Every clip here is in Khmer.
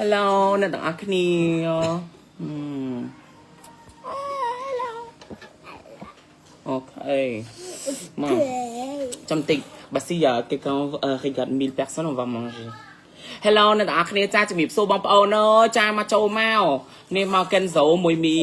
Hello អ្នកទាំងអស់គ្នាហឹម Hello okay មកចាំតិចបើស៊ី quelqu'un regarde 1000 personnes, on va manger. Hello អ្នកទាំងអស់គ្នាចាជំរាបសួរបងប្អូនអើយចាមកចូលមកនេះមកកិនសូមួយមី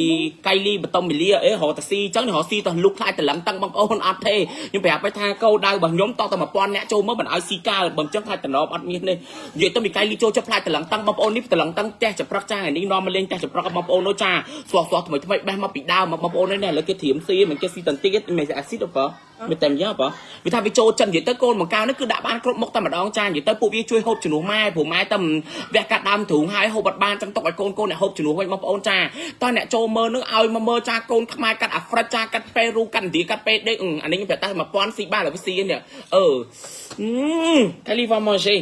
កៃលីបតុមមីលាអេរកតាស៊ីអញ្ចឹងរកស៊ីតោះលុកខ្លាចតលឹងតឹងបងប្អូនអត់ទេខ្ញុំប្រាប់ឲ្យថាកោដៅរបស់ខ្ញុំតតែ1000អ្នកចូលមកមិនឲ្យស៊ីកើតបើមិនចឹងខ្លាចតំណបអត់មានទេនិយាយទៅមីកៃលីចូលចិត្តខ្លាចតលឹងតឹងបងប្អូននេះតលឹងតឹងផ្ទះចប្រុកចានេះនាំមកលេងផ្ទះចប្រុកបងប្អូននោះចាស្វះស្វះថ្មីថ្មីបេះមកពីដើមមកបងប្អូននេះឥឡូវគេត្រៀមស៊ីមិនគេស៊ីតន្តិចមិនអាស៊ីតបើមិនតែយ៉ាងបើវាថាវាចូលចិននិយាយទៅកូនបង្កើនេះគឺដាក់បានគ្រប់មុខតែម្ដងចានិយាយទៅពួកវាជួយហូបជំនួសម៉ែព្រោះម៉ែតែវះកាត់ដើមទ្រូងហើយហូបអត់បានចឹងទុកឲ្យកូនកូនអ្នកហូបជំនួសវិញបងប្អូនចាតោះអ្នកចូលមើលនឹងឲ្យមកមើលចាកូនខ្មែរកាត់អាហ្វ្រិកចាកាត់ប៉េរូកាត់ឥណ្ឌាកាត់ប៉េដេកអានេះខ្ញុំប្រាប់តែ1000ស៊ីបានហើយវាស៊ីនេះអឺកាលី va manger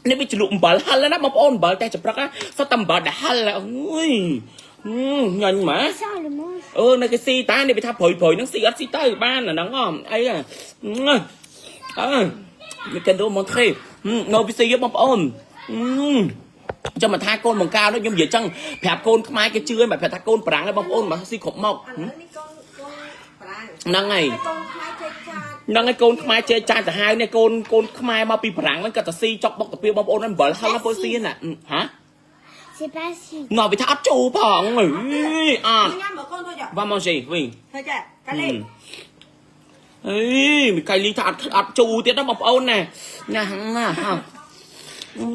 នេះវាជ្លក់អំបិលហិលណាបងប្អូនអំបិលតែចប្រុកសុទ្ធតែអំបិលដែលហិលអើយញញម៉ា Ça, on le mange. អឺនៅគេស៊ីតានេះវាថាប្រុយប្រុយហ្នឹងស៊ីអត់ស៊ីទៅបានអាហ្នឹងអីអើមីកិនដូ montrer នៅវាស៊ីបងប្អូនចាំមកថាកូនបង្កើនោះខ្ញុំនិយាយចឹងប្រាប់កូនខ្មែរគេជឿមិនប្រាប់ថាកូនប្រាំងទេបងប្អូនមកស៊ីគ្រប់មុខ ឥឡូវនេះកូនកូនប្រាំង ហ្នឹងហើយ កូនខ្មែរចេកចាច ហ្នឹងហើយកូនខ្មែរចេះចាស់ទៅហើយនេះកូនកូនខ្មែរមកពីប្រាំងហ្នឹងក៏ទៅស៊ីចុកបុកតាពីបងប្អូនហ្នឹងអំបិលហឹលណាពលស៊ីណាហ៎ C'est pas si. ងវាថាអត់ជូរផងអីអត់ ញ៉ាំមកកូនធ្វើចា Va manger, oui. ធ្វើចាកាលី អេមីកៃលីថាអត់អត់ជូរទៀតណាបងប្អូនណាណាណាហ่าអឺ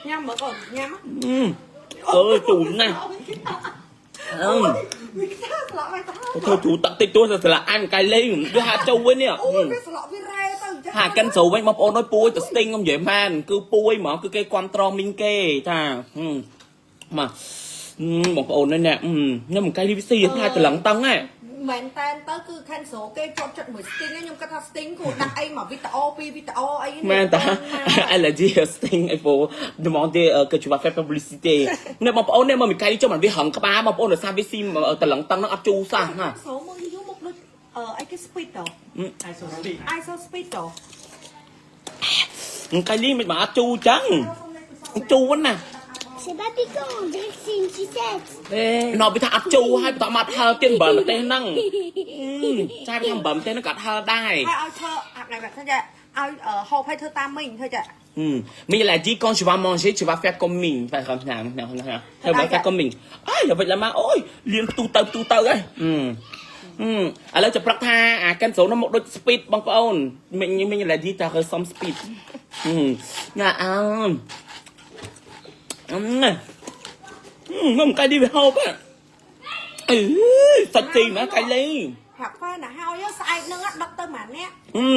ញ៉ាំមកកូនញ៉ាំ អើយជូរណាស់អឺ វាខ្សែស្លក់ហើយទៅ ធ្វើជូរទឹកតិចតួចស្លាក់អញកៃលីវាហាជូរវិញនេះ អូយវាស្លក់វារ៉េទៅចា ហាកិនស្រូវវិញបងប្អូនអើយពួយទៅស្ទីងខ្ញុំនិយាយមែនគឺពួយហ្មងគឺគេគ្រប់ត្រមីងគេចាមកបងប្អូននេះនេះខ្ញុំកៃលីវិស៊ីផ្លែតឡឹងតឹងហ៎ មែនតែនទៅគឺ cancel គេជាប់ចិត្តមួយ sting ខ្ញុំគិតថា sting គួរដាក់អីមកវីដេអូពីរវីដេអូអី មែនតា elle a dit Sting, il faut demander que tu vas faire publicité នេះបងប្អូននេះមកមីកៃចុះមិនវាហឹងក្បាលបងប្អូនដោយសារវាស៊ីតឡឹងតឹងនឹងអត់ជូរសោះណា សូមើលយូរមកដូចអឺអីគេ speed ត ISO speed. ISO speed ត កៃលីមិនមកអត់ជូរចឹងជូរណា C'est pas piquant, on dirait que c'est une sucette. ណ៎វាថាអត់ជូរហើយបន្តមកអត់ហឹរទៀតអំបិលម្ទេសហ្នឹងចាវាថាអំបិលម្ទេសហ្នឹងក៏អត់ហឹរដែរ ហើយឲ្យធ្វើអាក់ណៃបែបថាចាឲ្យហូបឲ្យធ្វើតាមមីងធ្វើចា Mais elle a dit, quand tu vas manger, tu vas faire comme Ming. Phải không nào nào nào. Thế bà faire comme mình. អើយវិញឡាមកអូយលៀនផ្ទុះទៅផ្ទុះទៅហ៎អឺអឺឥឡូវจะប្រាប់ថាអាកិនស្រូវនោះមកដូច speed បងប្អូនមីងមីង elle a dit ថា ressemble speed អឺណាអើអឺមកកាយនេះវាហូបអឺសាច់ទីមកកាយលេង ប្រាប់ហ្វេនណាហើយស្អែកហ្នឹងដឹកទៅម៉ាអ្នក អឺ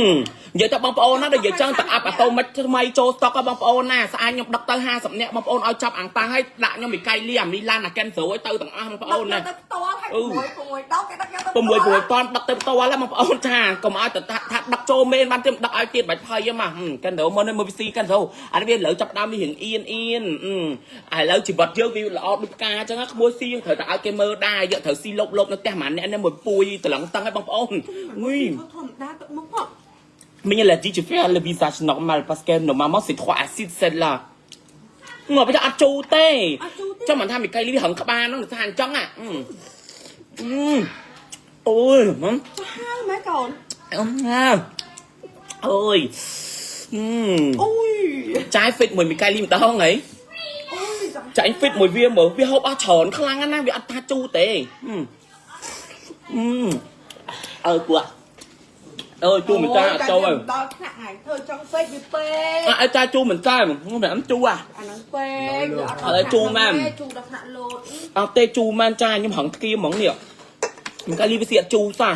និយាយទៅបងប្អូនណាដូចនិយាយចឹងទៅអាប់អាតូម៉ាិចថ្មីចូលស្តុកបងប្អូនណាស្អាតខ្ញុំដឹកទៅ50នាក់បងប្អូនឲ្យចាប់អាំងប៉ាឲ្យដាក់ខ្ញុំមីកៃលីអាមីឡានអាកិនស្រូវឲ្យទៅទាំងអស់បងប្អូនណា ទៅផ្ទាល់ហើយ6 6ដកគេដឹកយកទៅ 6 6000ដឹកទៅផ្ទាល់ហ្នឹងបងប្អូនចាកុំឲ្យទៅថាដឹកចូលមេនបានទេដឹកឲ្យទៀតបាច់ភ័យហ្នឹងកិនស្រូវមុននេះមើលវិស៊ីកិនស្រូវអានេះវាឥឡូវចាប់ដើមវារៀងអៀនអៀនឥឡូវជីវិតយើងវាល្អដូចផ្កាអញ្ចឹងក្មួយស៊ីយើងត្រូវតែឲ្យគេមើលដែរយើងត្រូវស៊ីលុបលុបនៅផ្ទះម៉ានអ្នកនេះមួយពួយត្រឡងតឹងឲ្យបងប្អូនងុយ ធម្មតាទឹកមុខហ៎ Mais elle a dit, tu fais le visage normal parce que normalement c'est trop acide celle-là. ងប់ទៅអត់ជូរទេ អត់ជូរទេ ចាំមិនថាមីកៃលីវាហឹងក្បាលហ្នឹងថាអញ្ចឹងអាអឺអូយហ្មង ចាស់ម៉ែកូន អ៊ំណាអូយអឺ អូយ ចាយ fit មួយមីកៃលីម្ដងហី អូយចាស់ ចាញ់ fit មួយវាមើលវាហូបអស់ច្រើនខ្លាំងណាស់វាអត់ថាជូរទេអឺអើពួកអើយជូរមិនចាអត់ចូលហើយ ដល់ថ្នាក់ថ្ងៃធ្វើចង់ពេកវាពេក អើចាជូរមិនចាមិនអត់ជូរអា អាហ្នឹងពេកវាអត់ អត់ឲ្យជូរមែន ជូរដល់ថ្នាក់លោត អត់ទេជូរមែនចាខ្ញុំហឹងធ្គាហ្មងនេះមិនកាលីវាសៀតជូរសោះ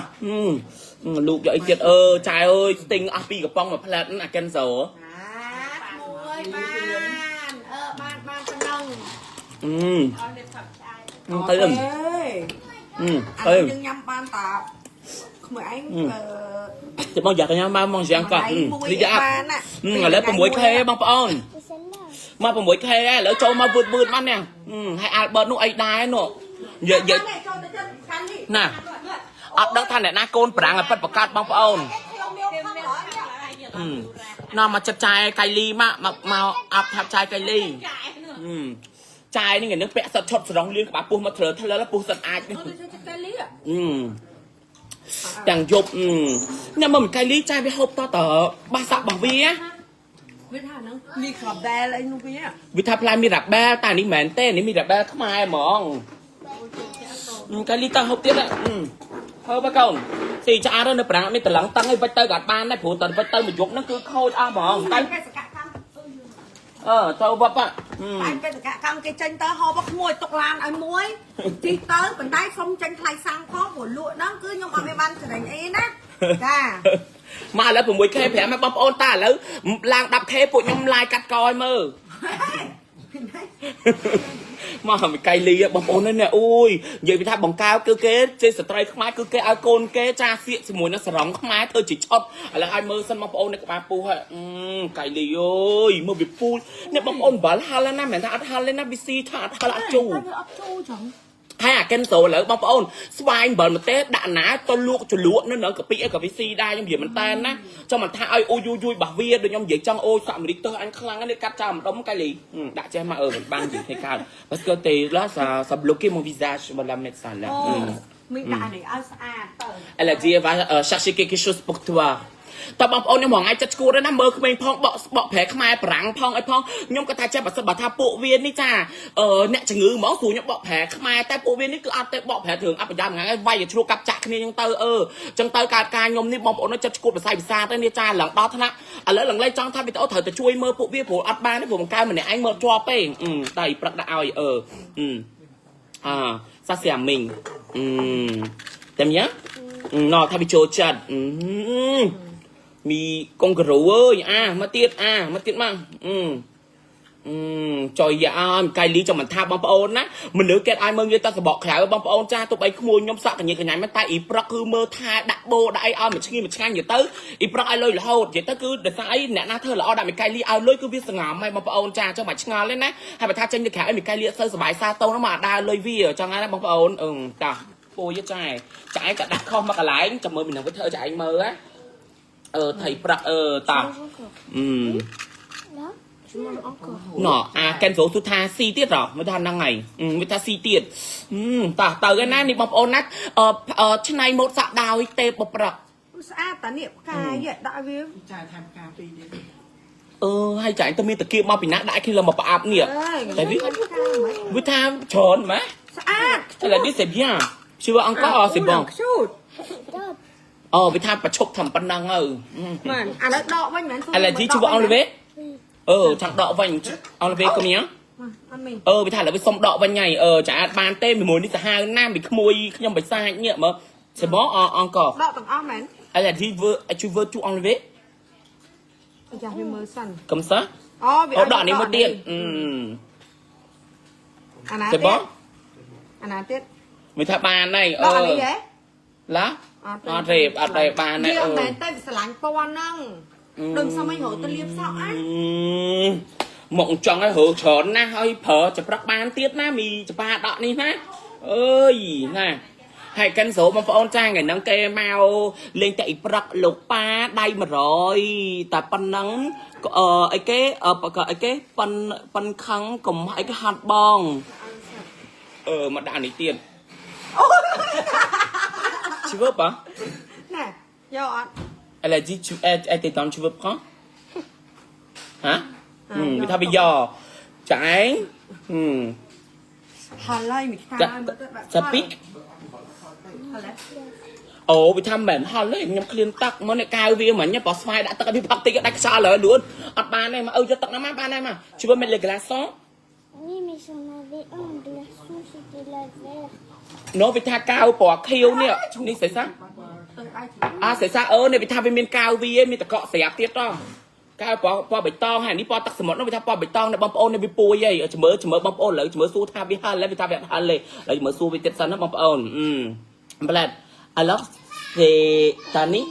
លូកយកអីទៀតអឺចាយអើយស្ទិញអស់ពីកំប៉ុងមួយផ្លែតអាកិនសូ អាមួយបានអឺបានបានប៉ុណ្ណឹង អឺទៅ អេ អឺ អា ទៅ នេះយើងញ៉ាំបានតាក្មួយឯងអឺ ទៅបងយ៉ាកញ្ញាមកមកយ៉ាងកោះ មួយ លីយ៉ា បានណា ឥឡូវ 6K បងប្អូន C'est celle-là. មក 6K ឥឡូវចូលមកវឺតវឺតមកនេះហើយអាល់បឺតនោះអីដែរនោះនិយាយ ចូលទៅចិត្តកាន់នេះ ណាអត់ដឹងថាអ្នកណាកូនប្រាំងឲ្យប៉ិតប្រកាសបងប្អូន ខ្ញុំយកខំហើយ នាំមកចិត្តចាយកៃលីមកមកមកអាប់ថាប់ចាយកៃលី ចា ចាយនេះថ្ងៃនេះពាក់សិតឈុតស្រង់លៀងក្បាលពោះមកត្រើថ្លឹលពោះសិតអាចនេះ អូចូលចិត្តកែលី អឺទាំងយប់ញ៉ាំមកមួយកៃលីចាយវាហូបតតបាសសាក់របស់វា វាថាហ្នឹងមីក្របបែលអីនោះវា វាថាផ្លែមីរ៉ាបែលតែនេះមិនមែនទេនេះមីរ៉ាបែលខ្មែរហ្មងកៃលីតើហូបទៀតហូបបើកូនស៊ីឆ្អាតនៅប្រាំងមានតឡឹងតឹងអីវិចទៅក៏អត់បានដែរព្រោះតវិចទៅមួយយប់ហ្នឹងគឺខូចអស់ហ្មងតែ បេសកកម្ម អឺទៅវឹប តែបេសកកម្មគេចេញទៅហូបក្មួយទុកឡានឲ្យមួយជីទៅប៉ុន្តែសុំចេញថ្លៃសាំងផងព្រោះលក់ហ្នឹងគឺខ្ញុំអត់មានបានចំណេញអីណាចា មកឥឡូវ 6K 5 បងប្អូនតាឥឡូវឡើង 10K ពួកខ្ញុំឡាយកាត់កឲ្យមើលមកមួយកៃលីបងប្អូននេះអូយនិយាយពីថាបង្កើគឺគេជាស្ត្រីខ្មែរគឺគេឲ្យកូនគេចាសៀកជាមួយនឹងសរងខ្មែរធ្វើជាឈុតឥឡូវឲ្យមើលសិនបងប្អូននេះក្បាលពោះហើយកៃលីអើយមើលវាពូលនេះបងប្អូនបាល់ហល់ណាមិនថាអត់ហល់ទេណាវាស៊ីថាអត់ហល់អត់ជូរ វាអត់ជូរចឹង ហើយអាកិនសូឥឡូវបងប្អូនស្វាយអំបិលម្ទេសដាក់ណាទៅលក់ចលក់នៅនៅកាពិអីក៏វាស៊ីដែរខ្ញុំនិយាយមិនតែនណាចង់មិនថាឲ្យអូយយូយយបោះវាដូចខ្ញុំនិយាយចង់អូយសក់អាមេរិកទៅអញខ្លាំងនេះកាត់ចោលម្ដុំកៃលីដាក់ចេះមកអឺមិនបាននិយាយគ្នាកើត parce que t'es là ça ça bloqué mon visage voilà mettre ça là. អូមីដាក់នេះឲ្យស្អាតទៅ Elle a dit elle va chercher quelque chose pour toi. តើបងប្អូនខ្ញុំរងថ្ងៃចិត្តឈួតណាមើលក្មេងផងបកបកប្រែខ្មែរប្រាំងផងអីផងខ្ញុំក៏ថាចេះបើសិនបើថាពួកវានេះចាអឺអ្នកជំងឺហ្មងស្រួលខ្ញុំបកប្រែខ្មែរតែពួកវានេះគឺអត់ទេបកប្រែរឿងអបយ៉ាងថ្ងៃវាយឲ្យជ្រួកាប់ចាក់គ្នាចឹងទៅអឺចឹងទៅកើតការខ្ញុំនេះបងប្អូនចិត្តឈួតភាសាភាសាទៅនេះចាឡើងដល់ថ្នាក់ឥឡូវឡើងលេចង់ថាវីដេអូត្រូវតែជួយមើលពួកវាព្រោះអត់បានទេព្រោះបង្កើម្នាក់ឯងមើលជាប់ទេតែព្រឹកដាក់ឲ្យអឺអាសាសៀមីងអឺតែញ៉ាណថាវាចូលចិត្តមីកុងការ៉ូអើយអាមកទៀតអាមកទៀតមកអឺអឺចុយយ៉ាអើយកៃលីចាំមិនថាបងប្អូនណាមនុស្សគេឲ្យមើលងាយតែសបកក្រៅបងប្អូនចាស់ទោះបីក្មួយខ្ញុំសក់កញ៉ៃកញ្ញាមិនតែអ៊ីប្រុកគឺមើលថែដាក់បោដាក់អីឲ្យមួយឆ្ងីមួយឆ្ងាញ់និយាយទៅអ៊ីប្រុកឲ្យលុយរហូតនិយាយទៅគឺដោយសារអីអ្នកណាធ្វើល្អដាក់មួយកៃលីឲ្យលុយគឺវាសង្ងំហើយបងប្អូនចាចង់មកឆ្ងល់ទេណាហើយបើថាចេញទៅក្រៅឲ្យមួយកៃលីអត់សូវសុបាយសាតូនហ្នឹងមកអាដើរលុយវាចង់ណាបងប្អូនអឺតាពួយចាចាឯងក៏ដាក់ខុសមកកន្លែងចាំមើលពីនឹងវាធ្វើចាឯងមើលណាអឺថៃប្រាក់អឺតាអឺ Là, je mange encore. ណ៎អាកែនសូស៊ូថាស៊ីទៀតហ៎មើលថាហ្នឹងហើយមើលថាស៊ីទៀតតោះទៅឯណានេះបងប្អូនណាអឺឆ្នៃម៉ូតសាក់ដោយទេបប្រឹក ស្អាតតានេះផ្កាយដាក់វា ចាយថែមផ្កាពីរទៀត អឺហើយចាញ់ទៅមានតាគៀបមកពីណាដាក់គ្នាលើមកប្រអាប់នេះតែវាវាថាច្រើនម៉េះ ស្អាត Elle a dit c'est bien. Tu veux encore? Oh, c'est bon. ខ្ជូត Top. អូវាថាប្រឈប់ធ្វើប៉ុណ្ណឹងទៅ មែនឥឡូវដកវិញមែន Elle a dit tu veux enlever? អឺចង់ដកវិញ enlever combien? អត់មាន អឺវាថាឥឡូវវាសុំដកវិញហើយអឺចាអត់បានទេមួយនេះសាហាវណាស់មួយក្មួយខ្ញុំបិសាចនេះមើល C'est bon encore. ដកទាំងអស់មែន Elle a dit veux tu veux tout enlever? ចាស់វាមើលសិន Comme ça? អូវា អូដកនេះមួយទៀតអឺ អាណា C'est bon? អាណាទៀត វាថាបានហើយ ដកអានេះហ៎ ឡាអត់ទេអត់ទេបានហើយ វា អឺ មែនតែវាស្រឡាញ់ពណ៌ហ្នឹងដូចសម័យរត់ទៅលៀបសក់អា មកចង់ឲ្យរើច្រើនណាស់ហើយប្រើចប្រុកបានទៀតណាមីចប៉ាដកនេះណាអើយណាហើយកិនស្រូបងប្អូនចាថ្ងៃហ្នឹងគេមកលេងតែអ៊ីប្រុកលោកប៉ាដៃ100តែប៉ុណ្ណឹងអឺអីគេអីគេប៉ិនប៉ិនខឹងកុំអីគេហត់បងអឺមកដាក់នេះទៀតជីវប៉ា ណែយកអត់ Elle a dit tu elle t'étonne tu veux prendre ហ៎វាថាវាយកចាឯងហឹម ហល់ហើយមីខ្តា ចា មើលទៅបាក់ ចាពីក ហល់ហើយ អូវាថាមិនមែនហល់ទេខ្ញុំឃ្លានទឹកមកនេះកៅវាមិញបោះស្វាយដាក់ទឹកឲ្យវាផឹកតិចដាច់ខ្យល់លើលួនអត់បានទេមកអើយកទឹកណាមកបានដែរមកជួយមិនលេ glaçon. Oui, mais j'en avais un glaçon, c'était la vert. ណូវាថាកៅពណ៌ខៀវនេះនេះស្អីសា ទៅបាយ អាស្អីសាអឺនេះវាថាវាមានកៅវាមានតកកស្រាប់ទៀតតកៅពណ៌ពណ៌បៃតងហើយនេះពណ៌ទឹកសមុទ្រនោះវាថាពណ៌បៃតងនេះបងប្អូននេះវាពួយហីជំរឿជំរឿបងប្អូនឥឡូវជំរឿសួរថាវាហល់ហើយវាថាវាអត់ហល់ទេឥឡូវជំរឿសួរវាទៀតសិនណាបងប្អូនអឺប្លែត alors c'est tani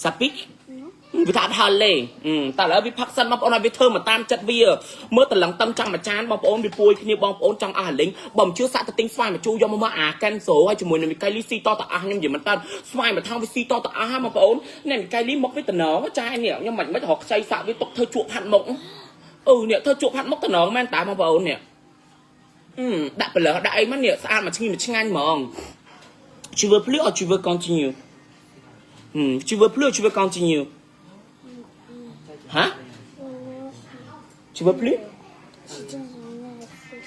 ça pique វាថាអត់ហល់ទេតែឥឡូវវាផឹកសិនបងប្អូនឲ្យវាធ្វើមកតាមចិត្តវាមើលតឡឹងតឹងចង់មួយចានបងប្អូនវាពួយគ្នាបងប្អូនចង់អស់អាលីងបើមិនជឿសាក់ទៅទិញស្វាយមកជូរយកមកមកអាកែនសូហើយជាមួយនឹងមីកៃលីស៊ីតតអស់ខ្ញុំនិយាយមិនតាន់ស្វាយមកថងវាស៊ីតតអស់ហ្នឹងបងប្អូននេះមីកៃលីមកវាតំណងចាយនេះខ្ញុំមិនមិនរកខ្ចីសាក់វាទុកធ្វើជក់ផាត់មុខ អូនេះធ្វើជក់ផាត់មុខតំណងមែនតាបងប្អូននេះអឺដាក់ប្លើសដាក់អីមកនេះស្អាតមកឈ្ងីមកឆ្ងាញ់ហ្មង Tu veux plus ou tu veux continuer? Tu veux plus ou tu veux continuer? Hein? Tu veux plus? J'ai dit, j'en ai assez.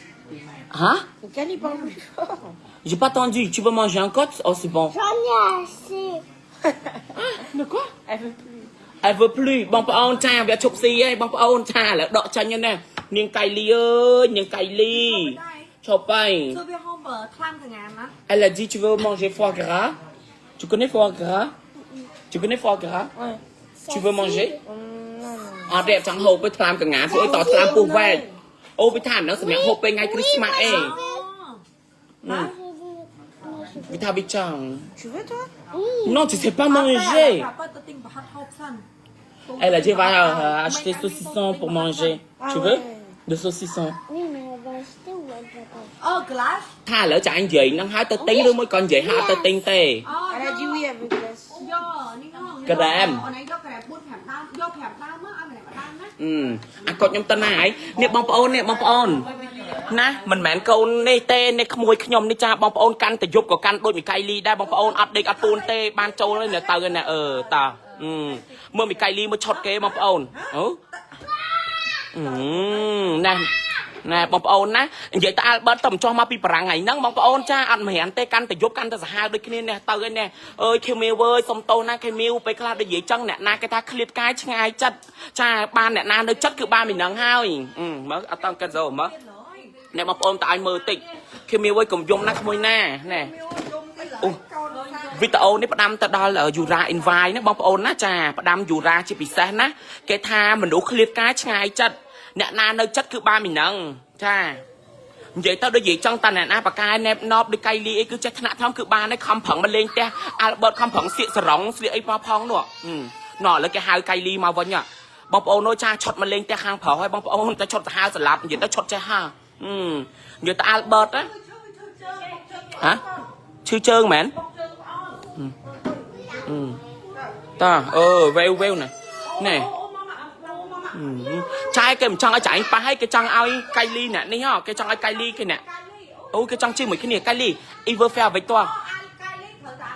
Hein? Quel il parle plus fort. J'ai pas entendu. Tu veux manger encore? Oh, c'est bon. J'en ai assez. De quoi? Elle veut plus. Elle veut plus. បងប្អូនចាវាឈប់ស៊ីហើយបងប្អូនចាឥឡូវដកចាញ់ហ្នឹងណានាងកៃលីអើយនាងកៃលីឈប់ហើយ គឺវាហូបខ្លាំងកងានណា Elle a dit tu veux manger foie gras? Tu connais foie gras? Tu connais foie gras? Ouais. Tu veux manger? អត់ទេចង់ហូបទៅថ្លើមកងាធ្វើអីតថ្លើមពោះវែកអូពីថាអាហ្នឹងសម្រាប់ហូបពេលថ្ងៃគ្រីស្មាស់អី Moi, je veux. Moi, je veux. វាថាវាចង់ Tu veux toi? Oui. Non, tu sais pas manger. បើទៅទិញប្រហិតហូបសិន Elle a dit va acheter saucisson pour manger. Tu veux? De saucisson. Oui, mais elle va acheter ou elle va pas? អូ glace ថាឥឡូវចាអញនិយាយហ្នឹងហើយទៅទិញឬមួយក៏និយាយហើយអត់ទៅទិញទេ អូ Elle a dit oui, elle veut glace. យកនេះហង ក្រែម អូនឯងយកក្រែម4 5ដើមយក5ដើមមកឲ្យម្នាក់មួយដើមណា អឺអាកុដខ្ញុំទៅណាហើយនេះបងប្អូននេះបងប្អូនណាមិនមែនកូននេះទេនេះក្មួយខ្ញុំនេះចាបងប្អូនកាន់តែយប់ក៏កាន់ដូចមីកៃលីដែរបងប្អូនអត់ដេកអត់ពួនទេបានចូលហើយនៅទៅណាអឺតាអឺមើលមីកៃលីមើលឆុតគេបងប្អូនអូអឺណែណែបងប្អូនណានិយាយទៅអាល់បឺតទៅមិនចោះមកពីបារាំងថ្ងៃហ្នឹងបងប្អូនចាអត់មិនរានទេកាន់តែយប់កាន់តែសាហាវដូចគ្នានេះទៅឯនេះអើយខេមីវើយសុំទោសណាខេមីវពេលខ្លះដូចនិយាយចឹងអ្នកណាគេថាឃ្លាតកាយឆ្ងាយចិត្តចាបានអ្នកណានៅចិត្តគឺបានពីហ្នឹងហើយអឺមើលអត់តង់កិនសូមើល ទៀតឡើយ អ្នកបងប្អូនតើឲ្យមើលតិចខេមីវើយកុំយំណាក្មួយណាណែ មីវយំទៀតឡើ អូ យកូនសា វីដេអូនេះផ្ដាំទៅដល់យូរ៉ាអ៊ីនវ៉ាយណាបងប្អូនណាចាផ្ដាំយូរ៉ាជាពិសេសណាគេថាមនុស្សឃ្លាតកាយឆ្ងាយចិត្តអ្នកណានៅចិត្តគឺបានពីហ្នឹងចានិយាយទៅដូចនិយាយចង់តាអ្នកណាបកែណែបណប់ដូចកៃលីអីគឺចេះថ្នាក់ថំគឺបានហើយខំប្រឹងមកលេងផ្ទះអាល់បឺតខំប្រឹងសៀកសរងស្លៀកអីមកផងនោះណោះឥឡូវគេហៅកៃលីមកវិញហ៎បងប្អូននោះចាឆុតមកលេងផ្ទះខាងប្រុសហើយបងប្អូនតែឆុតសាហាវស្លាប់និយាយទៅឆុតចេះហានិយាយទៅអាល់បឺតណាហ៎ឈឺជើងមែន តាអឺវេវវេវណាណែចាយគេមិនចង់ឲ្យចាញ់ប៉ះហើយគេចង់ឲ្យកៃលីអ្នកនេះហ៎គេចង់ឲ្យកៃលីគេអ្នកអូគេចង់ជិះមួយគ្នាកៃលី il veut faire avec toi. អាល់កៃលីត្រូវតែ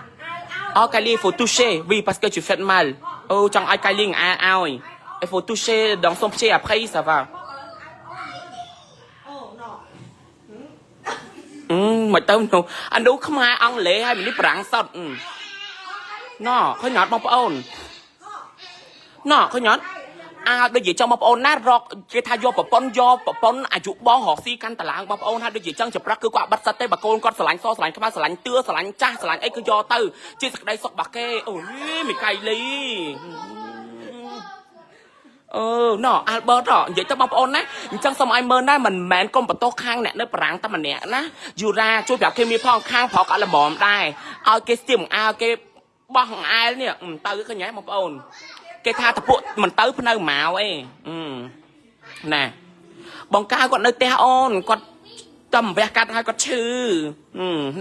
អាល់ឲ្យ Oh កៃលី faut toucher, oui, parce que tu fais mal. អូចង់ឲ្យកៃលីអាឲ្យ il faut toucher dans son pied, après ça va. អូណ៎ អឺមិនទៅនោះអានោះខ្មែរអង់គ្លេសហើយនេះបារាំងសុតណ៎ឃើញអត់បងប្អូនណ៎ឃើញអត់អាដូចជាចង់បងប្អូនណារកគេថាយកប្រពន្ធយកប្រពន្ធអាយុបងរកស៊ីកាន់តឡើងបងប្អូនហើយដូចជាចង់ចប្រឹកគឺគាត់បាត់សិតទេបើកូនគាត់ស្រឡាញ់សស្រឡាញ់ខ្មៅស្រឡាញ់ទឿស្រឡាញ់ចាស់ស្រឡាញ់អីគឺយកទៅជាសក្តីសុខរបស់គេអូយមីកៃលីអឺណ៎អាល់បឺតនិយាយទៅបងប្អូនណាអញ្ចឹងសូមឲ្យមើលណាមិនមែនកុំបន្ទោសខាងអ្នកនៅបារាំងតែម្នាក់ណាយូរ៉ាជួយប្រាប់គេមានផងខាងប្រុសក៏ល្មមដែរឲ្យគេស្ទាមអើគេបោះអែលនេះទៅឃើញហ៎បងប្អូនគេថាតពួកមិនទៅភ្នៅមកអីណែបងកៅគាត់នៅផ្ទះអូនគាត់តំវះកាត់ឲ្យគាត់ឈឺ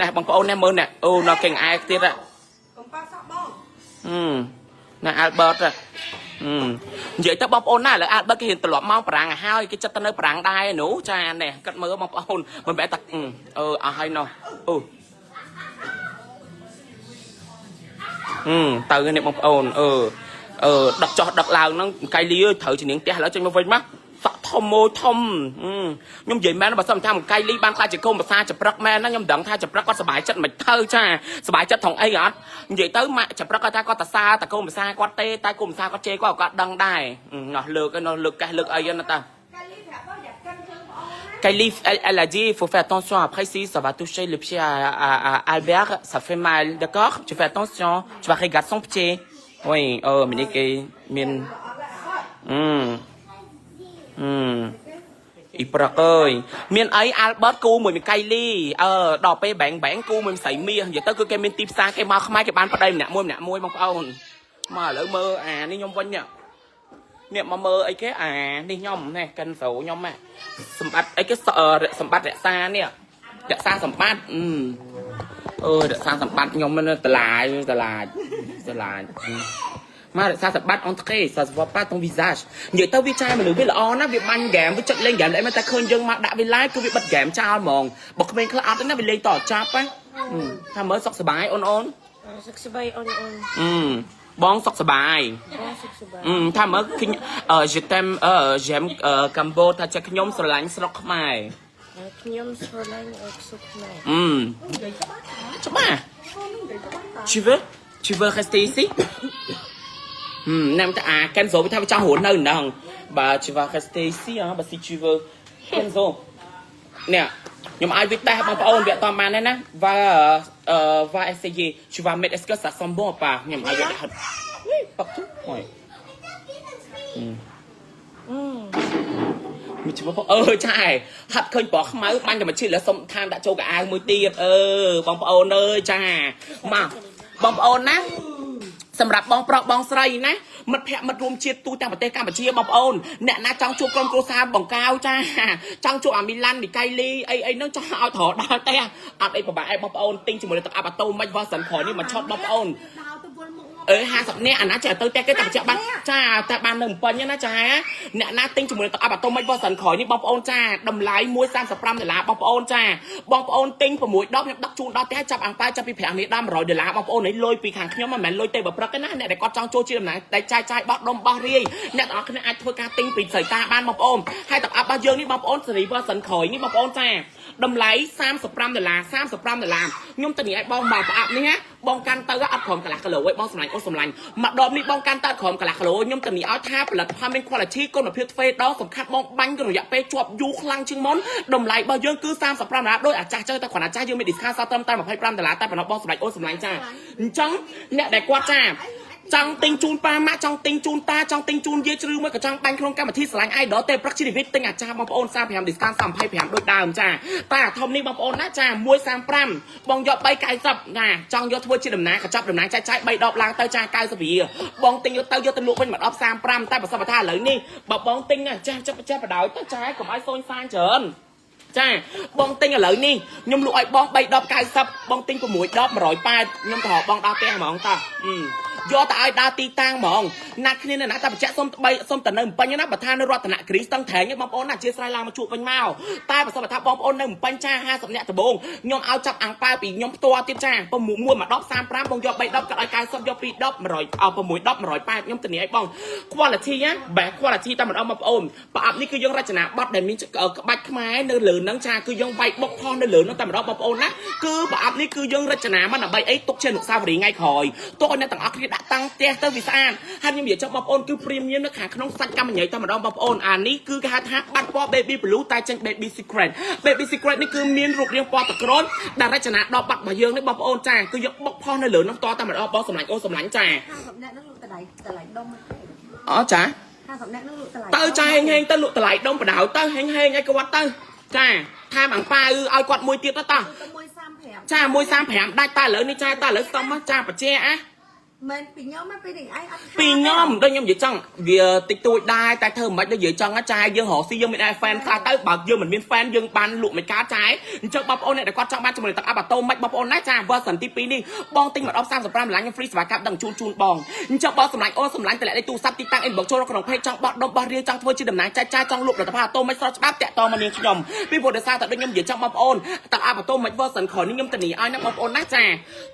ណែបងប្អូនណែមើលណែអូនៅគេអែទៀត កុំប៉ះសក់បង ណាអាល់បឺតនិយាយទៅបងប្អូនណាឥឡូវអាល់បឺតគេហ៊ានត្រឡប់មកបារាំងឲ្យហើយគេចិត្តទៅនៅបារាំងដែរនោះចានេះគាត់មើលបងប្អូនមិនមែនតែអឺអស់ហើយណោះអូទៅនេះបងប្អូនអឺអឺដឹកចោះដឹកឡើងហ្នឹងកៃលីត្រូវជានាងផ្ទះឥឡូវចេញមកវិញមកសក់ធំមួយធំខ្ញុំនិយាយមែនបើសិនថាមកកៃលីបានខ្លាចជាកុំភាសាចប្រឹកមែនណាខ្ញុំមិនដឹងថាចប្រឹកគាត់សប្បាយចិត្តមិនទៅចាសប្បាយចិត្តថងអីអត់និយាយទៅម៉ាក់ចប្រឹកគាត់ថាគាត់តសាតកុំភាសាគាត់ទេតែកុំភាសាគាត់ជេរគាត់គាត់ដឹងដែរណោះលើកណោះលើកកេះលើកអីណាតា កៃលីប្រាប់បងយ៉ាកិនជើងបងអូនណា Kylie, elle a dit, il faut faire attention. Après, si ça va toucher le pied à Albert, ça fait mal. D'accord? Tu fais attention. Tu vas regarder son pied. Oui, oh, mais min. អ៊ីប្រកអើយមានអីអាល់បឺតគូមួយមីកៃលីអឺដល់ពេលបែងបែងគូមួយស្រីមាសនិយាយទៅគឺគេមានទីផ្សារគេមកខ្មែរគេបានប្តីម្នាក់មួយម្នាក់មួយបងប្អូនមកឥឡូវមើលអានេះខ្ញុំវិញនេះនេះមកមើលអីគេអានេះខ្ញុំនេះកិនស្រូខ្ញុំហ่ะសម្បត្តិអីគេសម្បត្តិរក្សានេះរក្សាសម្បត្តិអឺអើយរក្សាសម្បត្តិខ្ញុំហ្នឹងតឡាយតឡាយតឡាយ មករក្សាសម្បត្តិ entrée, ça se voit pas ton visage. និយាយទៅវាចាយមនុស្សវាល្អណាស់វាបាញ់ហ្គេមវាចិត្តលេងហ្គេមអីមកតែឃើញយើងមកដាក់វា live គឺវាបិទហ្គេមចោលហ្មងបើក្មេងខ្លះអត់ទេណាវាលេងតចាប់ណាថាមើលសុខសប្បាយអូនអូន សុខសប្បាយអូនអូន អឺបងសុខសប្បាយ បងសុខសប្បាយ អឺថាមើលឃើញអឺ je t'aime អឺ j'aime កម្ពុជាថាចេះខ្ញុំស្រឡាញ់ស្រុកខ្មែរ ខ្ញុំស្រឡាញ់អុកសុខខ្មែរ អឺច្បាស់ Tu veux rester ici? ហឹមណាំតាអា Kenzo វាថាវាចង់រស់នៅហ្នឹងបើ tu vas rester ici ហ៎បើ si tu veux Kenzo នេះខ្ញុំឲ្យវាតេស្តបងប្អូនវាអត់តបានទេណា va va essayer, tu vas mettre, est-ce que ça sent bon ou pas? ខ្ញុំឲ្យវាហិតនេះប៉កទុហយ អឺ មានឈ្មោះអឺចាឯហាត់ឃើញប្រខ្មៅបាញ់តែមួយឈីលើសុំឋានដាក់ចូលកៅអៅមួយទៀតអឺបងប្អូនអើយចាមកបងប្អូនណាសម្រាប់បងប្រុសបងស្រីណាមិត្តភ័ក្តិមិត្តរួមជាតិទូទាំងប្រទេសកម្ពុជាបងប្អូនអ្នកណាចង់ជួបក្រុមគ្រួសារបង្កាវចាចង់ជួបអាមីឡាន់មីកៃលីអីអីហ្នឹងចង់ឲ្យត្រដល់ទេអត់អីពិបាកអីបងប្អូនទិញជាមួយនឹងទឹកអាប់អាតូមិន version ក្រោយនេះមកឆត់បងប្អូន ដើរទៅវិលមុខងាប់ អឺ50នាក់អាណាចេះទៅផ្ទះគេតែបញ្ជាក់បានចាតែបាននៅពេញណាចាអ្នកណាទិញជាមួយនឹងទឹកអាប់អាតូមិច version ក្រោយនេះបងប្អូនចាតម្លៃ135ដុល្លារបងប្អូនចាបងប្អូនទិញ6ដបខ្ញុំដឹកជូនដល់ផ្ទះចាប់អាំងប៉ាចាប់ពី5នេះដល់100ដុល្លារបងប្អូននេះលុយពីខាងខ្ញុំមិនមែនលុយទេបើព្រឹកទេណាអ្នកដែលគាត់ចង់ចូលជាតំណាងតែចាយចាយបោះដុំបោះរាយអ្នកទាំងអស់គ្នាអាចធ្វើការទិញពីស្រីតាបានបងប្អូនហើយទឹកអាប់របស់យើងនេះបងប្អូនសេរី version ក្រោយនេះបងប្អូនចាតម្លៃ35ដុល្លារ35ដុល្លារខ្ញុំទៅនេះឲ្យបងមកប្រអប់នេះណាបងកាន់ទៅអត់ព្រមកន្លះគីឡូឯងបងសម្លាញ់អូសម្លាញ់មួយដបនេះបងកាន់ទៅអត់ព្រមកន្លះគីឡូខ្ញុំទៅនេះឲ្យថាផលិតផលមាន quality គុណភាពទ្វេដងសំខាន់បងបាញ់រយៈពេលជាប់យូរខ្លាំងជាងមុនតម្លៃរបស់យើងគឺ35ដុល្លារដោយអាចាស់ចឹងតែគ្រាន់អាចាស់យើងមាន discount សល់ត្រឹមតែ25ដុល្លារតែប៉ុណ្ណោះបងសម្លាញ់អូសម្លាញ់ចាអញ្ចឹងអ្នកដែលគាត់ចាចង់ទិញជូនប៉ាម៉ាក់ចង់ទិញជូនតាចង់ទិញជូនយាយជ្រឺមួយក៏ចង់បាញ់ក្នុងកម្មវិធីស្រឡាញ់ idol ទេព្រឹកជីវិតទិញអាចារ្យបងប្អូន35 discount 35ដូចដើមចាតែអាធំនេះបងប្អូនណាចា135បងយក390ណាចង់យកធ្វើជាតំណាងកញ្ចប់តំណាងចាយចាយ3ដបឡើងទៅចា90រៀលបងទិញយកទៅយកទៅលក់វិញមួយដប35តែបើសិនបើថាឥឡូវនេះបើបងទិញណាចាស់ចាប់ចេះបដ ாய் ទៅចាកុំឲ្យសូនសានច្រើនចាបងទិញឥឡូវនេះខ្ញុំលក់ឲ្យបង3ដប90បងទិញ6ដប180ខ្ញុំទៅរកបងដល់ផ្ទះហ្មងតោះយកទៅឲ្យដើរទីតាំងហ្មងណាត់គ្នានៅណាតែបញ្ជាក់សុំបីសុំតែនៅពេញណាបើថានៅរតនគិរីស្ទឹងត្រែងបងប្អូនណាអធិស្ឋានឡើងមកជួបវិញមកតែបើសិនបើថាបងប្អូននៅពេញចា50នាក់ដំបងខ្ញុំឲ្យចាប់អាំងប៉ាវពីខ្ញុំផ្ទាល់ទៀតចា6មួយ1ដប35បងយក3ដបកាត់ឲ្យ90យក2ដប100 6ដប180ខ្ញុំធានាឲ្យបង quality ណាបែ quality តែម្ដងបងប្អូនប្រអប់នេះគឺយើងរចនាប័ទ្មដែលមានក្បាច់ខ្មែរនៅលើហ្នឹងចាគឺយើងវាយបុកផុសនៅលើហ្នឹងតែម្ដងបងប្អូនណាគឺប្រអប់នេះគឺយើងរចនាមកដើម្បីអីទុកជាអនុស្សាវរីយ៍ថ្ងៃក្រោយទុកឲ្យអ្នកទាំងអស់គ្នាដាក់តាំងផ្ទះទៅវាស្អាតហើយខ្ញុំនិយាយចង់បងប្អូនគឺ premium នៅខាងក្នុងសាច់កម្មញ៉ៃតែម្ដងបងប្អូនអានេះគឺគេហៅថាបាត់ពណ៌ baby blue តែចេញ baby secret baby secret នេះគឺមានរូបរាងពណ៌ទឹកក្រូចដែលរចនាដល់បាត់របស់យើងនេះបងប្អូនចាគឺយកបុកផុសនៅលើហ្នឹងតតែម្ដងបងសម្លាញ់អូសម្លាញ់ចា 50នាក់ហ្នឹងលក់តម្លៃតម្លៃដុំ អូចា 50នាក់ហ្នឹងលក់តម្លៃ ទៅចាហេងហេងទៅលក់តម្លៃដុំបដៅទៅហេងហេងឲ្យគាត់ទៅចាថែមអាំងប៉ាវឲ្យគាត់មួយទៀតទៅតោះ ទៅ135 ចា135ដាច់តែឥឡូវនេះចាតែឥឡូវសុំចាបជាអា មិនពីខ្ញុំមកពីនេះឯងអត់ ពីខ្ញុំដូចខ្ញុំនិយាយចង់វាតិចតួចដែរតែធ្វើមិនដូចនិយាយចង់ចាយយើងរកស៊ីយើងមានតែ fan ខ្លះទៅបើយើងមិនមាន fan យើងបានលក់មិនកើតចាយអញ្ចឹងបងប្អូនអ្នកដែលគាត់ចង់បានជាមួយទឹកអាប់អាតូមិនបងប្អូនណាចា version ទី2នេះបងទិញមកដល់35ដុល្លារខ្ញុំ free សេវាកម្មដឹងជូនជូនបងអញ្ចឹងបងសម្លាញ់អូនសម្លាញ់តម្លាក់លេខទូរស័ព្ទទីតាំង inbox ចូលក្នុង page ចង់បោះដុំបោះរាយចង់ធ្វើជាតំណាងចាយចាយចង់លក់ផលិតផលអាតូមិនស្រស់ច្បាប់តាក់តមកនាងខ្ញុំពីព្រោះដោយសារតែដូចខ្ញុំនិយាយចង់បងប្អូនទឹកអាប់អាតូមិន version ក្រោយនេះខ្ញុំធានាឲ្យណាបងប្អូនណាចា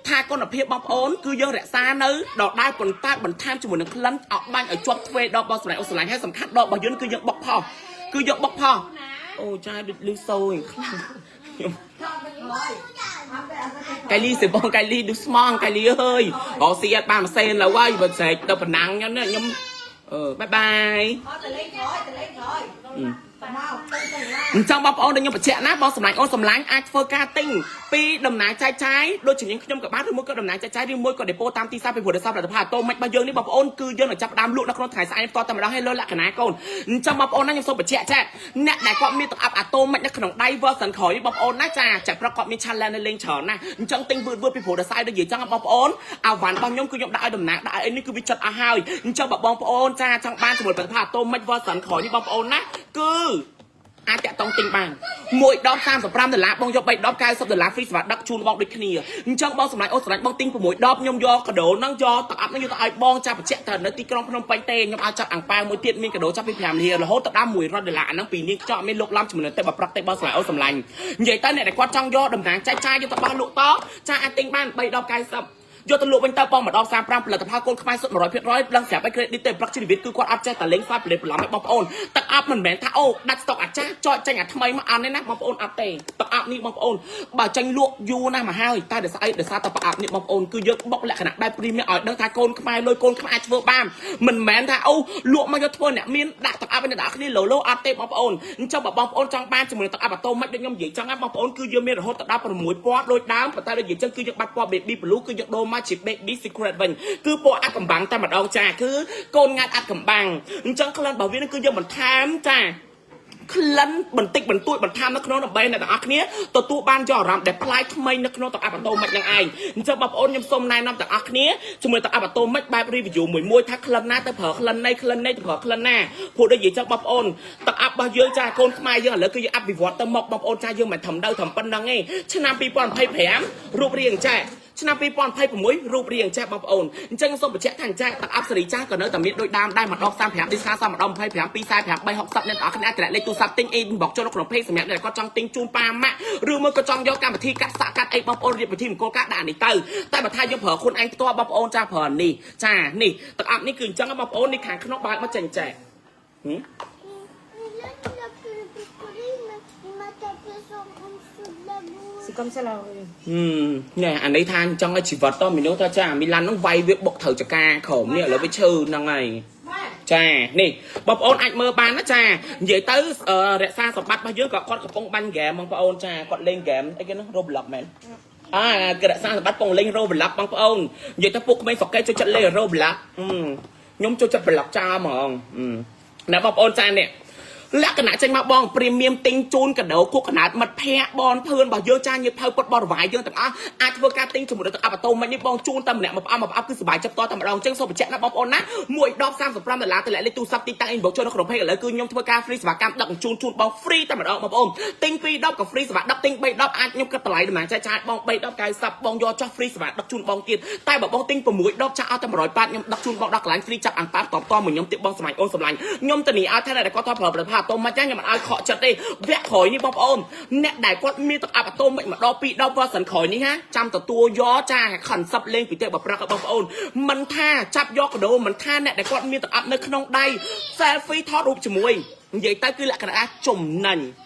ថាគុណភាពបងប្អូនគឺយើងរក្សានៅដដែលប៉ុន្តែបន្ថែមជាមួយនឹងក្លិនអត់បាញ់ឲ្យជាប់ទ្វេដបបងសម្លាញ់អូសម្លាញ់ហើយសំខាន់ដបរបស់យើងគឺយើងបុកផុសគឺយកបុកផុសអូចាដូចលឺសូយខ្លាំងខ្ញុំ កៃលីសេបងកៃលីឌូស្មងកៃលីអើយរកស៊ីអត់បានមួយសេនឡើយហើយបើស្រែកទៅប៉ុណ្ណឹងខ្ញុំនេះខ្ញុំអឺបាយបាយ អត់ទៅលេងក្រោយទៅលេងក្រោយមកទៅទៅឡា អញ្ចឹងបងប្អូនដែលខ្ញុំបញ្ជាក់ណាបងសម្លាញ់អូនសម្លាញ់អាចធ្វើការទិញពីដំណើរចែកចាយដូចជានាងខ្ញុំក៏បានឬមួយក៏ដំណើរចែកចាយឬមួយក៏ដេប៉ូតាមទីផ្សារពីព្រោះដោយសារផលិតផលអាតូម៉ិចរបស់យើងនេះបងប្អូនគឺយើងនឹងចាប់ផ្ដើមលក់នៅក្នុងថ្ងៃស្អែកផ្ទាល់តែម្ដងហើយលើលក្ខណៈកូនអញ្ចឹងបងប្អូនណាខ្ញុំសូមបញ្ជាក់ចាអ្នកដែលគាត់មានទឹកអាប់អាតូម៉ិចនៅក្នុងដៃ version ក្រោយនេះបងប្អូនណាចាចាប្រកគាត់មាន challenge នៅលេងច្រើនណាអញ្ចឹងទិញវឺតវឺតពីព្រោះដោយសារដូចនិយាយចឹងបងប្អូនអាវ៉ាន់របស់ខ្ញុំគឺខ្ញុំដាក់ឲ្យតំណាងដាក់ឲ្យអីនេះគឺវាចិត្តអស់ហើយអញ្ចឹងបើបងប្អូនចាចង់បានជាមួយផលិតផលអាតូម៉ិច version ក្រោយនេះបងប្អូនណាគឺ អាចតាក់តងទិញបានមួយដប35ដុល្លារបងយក3ដប90ដុល្លារ free សម្រាប់ដឹកជូនបងដូចគ្នាអញ្ចឹងបងសម្លាញ់អូសម្លាញ់បងទិញ6ដបខ្ញុំយកកាដូហ្នឹងយកទឹកអាប់ហ្នឹងយកទៅឲ្យបងចាប់បញ្ជាក់តែនៅទីក្រុងភ្នំពេញទេខ្ញុំឲ្យចាប់អាំងប៉ាវមួយទៀតមានកាដូចាប់ពី5រៀលរហូតទៅដល់100ដុល្លារអាហ្នឹងពីនាងខ្ចក់មានលោកឡំជាមួយនឹងទេបប្រឹកទេបងសម្លាញ់អូសម្លាញ់និយាយទៅអ្នកដែលគាត់ចង់យកតំណាងចែកចាយយកទៅបោះលក់តចាអាចទិញបាន3ដប90យកទៅលក់វិញទៅបងម្ដង35ផលិតផលកូនខ្មែរសុទ្ធ100%ដឹងស្រាប់ឲ្យ credit ទេព្រឹកជីវិតគឺគាត់អត់ចេះតែលេងសើចប្រលេប្រឡំឲ្យបងប្អូនទឹកអប់មិនមែនថាអូដាច់ស្តុកអាចាស់ចោចចេញអាថ្មីមកអត់ទេណាបងប្អូនអត់ទេទឹកអប់នេះបងប្អូនបើចេញលក់យូរណាស់មកហើយតែដោយសារអីដោយសារតែប្រអប់នេះបងប្អូនគឺយើងបុកលក្ខណៈបែប premium ឲ្យដឹងថាកូនខ្មែរលុយកូនខ្មែរអាចធ្វើបានមិនមែនថាអូលក់មកយកធ្វើអ្នកមានដាក់ទឹកអប់ឲ្យអ្នកដាក់គ្នាឡូឡូអត់ទេបងប្អូនអញ្ចឹងបើបងប្អូនចង់បានជាមួយទឹកអប់អាតូម៉ិចដូចខ្ញុំនិយាយចឹងណាបងប្អូនគឺយើងមានរហូតទៅដល់6ពណ៌ដូចដើមប៉ុន្តែដូចនិយាយចឹងគឺយើងបាត់ពណ៌ baby blue គឺយើងដូរមកជា baby secret វិញគឺពណ៌អាត់កំបាំងតែម្ដងចាគឺកូនងាត់អាត់កំបាំងអញ្ចឹងក្លិនរបស់វានឹងគឺយើងបន្ថែមចាក្លិនបន្តិចបន្តួចបន្ថែមនៅក្នុងដើម្បីអ្នកទាំងអស់គ្នាទទួលបានយកអារម្មណ៍ដែលប្លែកថ្មីនៅក្នុងទឹកអាប់អាតូម៉ិចនឹងឯងអញ្ចឹងបងប្អូនខ្ញុំសូមណែនាំទាំងអស់គ្នាជាមួយទឹកអាប់អាតូម៉ិចបែប review មួយមួយថាក្លិនណាទៅប្រើក្លិនណីក្លិនណីទៅប្រើក្លិនណាព្រោះដូចនិយាយចឹងបងប្អូនទឹកអាប់របស់យើងចាកូនខ្មែរយើងឥឡូវគឺយើងអភិវឌ្ឍទៅមុខបងប្អូនចាយើងមិនធំដៅធំប៉ុណ្ណឹងទេឆ្នាំ2025រូបរាងចាឆ្នាំ2026រូបរាងចាស់បងប្អូនអញ្ចឹងសូមបញ្ជាក់ថាចាស់ទឹកអាប់សេរីចាស់ក៏នៅតែមានដូចដើមដែរម្ដង35ឌីស្កាសម្ដង25 245 360អ្នកទាំងអស់គ្នាអាចតម្លាក់លេខទូរស័ព្ទទិញ inbox ចូលនៅក្នុង page សម្រាប់អ្នកគាត់ចង់ទិញជូនប៉ាម៉ាក់ឬមួយក៏ចង់យកកម្មវិធីកាត់សាក់កាត់អីបងប្អូនរៀបពិធីមង្គលការដាក់នេះទៅតែបើថាយើងប្រើខ្លួនឯងផ្ទាល់បងប្អូនចាស់ប្រើនេះចានេះទឹកអាប់នេះគឺអញ្ចឹងបងប្អូននេះខាងក្នុងបើកមកចេញចាស់ហឹម Mais là, il a pris le pistolet, il m'a tapé sur en dessous de la bouche. C'est comme ça la rue. ហឹមណែអានេះថាអញ្ចឹងឲ្យជីវិតតមនុស្សថាចាមីឡានហ្នឹងវាយវាបុកត្រូវចកាក្រោមនេះឥឡូវវាឈឺហ្នឹងហើយចានេះបងប្អូនអាចមើលបានណាចានិយាយទៅអឺរក្សាសម្បត្តិរបស់យើងក៏គាត់កំពុងបាញ់ហ្គេមបងប្អូនចាគាត់លេងហ្គេមអីគេហ្នឹង Roblox មែនអាគេរក្សាសម្បត្តិកំពុងលេង Roblox បងប្អូននិយាយទៅពួកក្មេងស្រុកគេចូលចិត្តលេង Roblox ហឹមខ្ញុំចូលចិត្ត block ចោលហ្មងហឹមណែបងប្អូនចានេះលក្ខណៈចេញមកបង premium ទិញជូនកដោគូកណាតមិត្តភ័ក្ដិបងភឿនរបស់យើងចាញាតិភៅពុតបរិវាយយើងទាំងអស់អាចធ្វើការទិញជាមួយនឹងទឹកអាប់អាតូមិចនេះបងជូនតែម្នាក់មួយផ្អែមមួយផ្អែមគឺសប្បាយចិត្តតតែម្ដងអញ្ចឹងសូមបញ្ជាក់ណាបងប្អូនណាមួយដប35ដុល្លារតម្លាក់លេខទូរស័ព្ទទីតាំង inbox ចូលនៅក្នុង page ឥឡូវគឺខ្ញុំធ្វើការ free សេវាកម្មដឹកជូនជូនបង free តែម្ដងបងប្អូនទិញ2ដបក៏ free សេវាដឹកទិញ3ដបអាចខ្ញុំគិតតម្លៃតំណាងចែកចាយបង3ដប90បងយកចោះ free សេវាដឹកជូនបងទៀតតែបើបងទិញ6ដបចាក់អត់តែ180ខ្ញុំដឹកជូនបងដល់កន្លែង free ចាប់អាំងប៉ាតតមួយខ្ញុំទៀតបងសម្លាញ់អូនសម្លាញ់ខ្ញុំធានាឲ្យថាអ្នកដែលគាត់ថតប្រើផលិតផលអាតូម៉ិចខ្ញុំមិនឲ្យខកចិត្តទេវគ្គក្រោយនេះបងប្អូនអ្នកដែលគាត់មានទឹកអាប់អាតូម៉ិចម្ដងពីរដប version ក្រោយនេះណាចាំទទួលយកចា concept លេងពីទេបប្រឹកបងប្អូនមិនថាចាប់យកកដោមិនថាអ្នកដែលគាត់មានទឹកអាប់នៅក្នុងដៃ selfie ថតរូបជាមួយនិយាយទៅគឺលក្ខណៈចំណេញ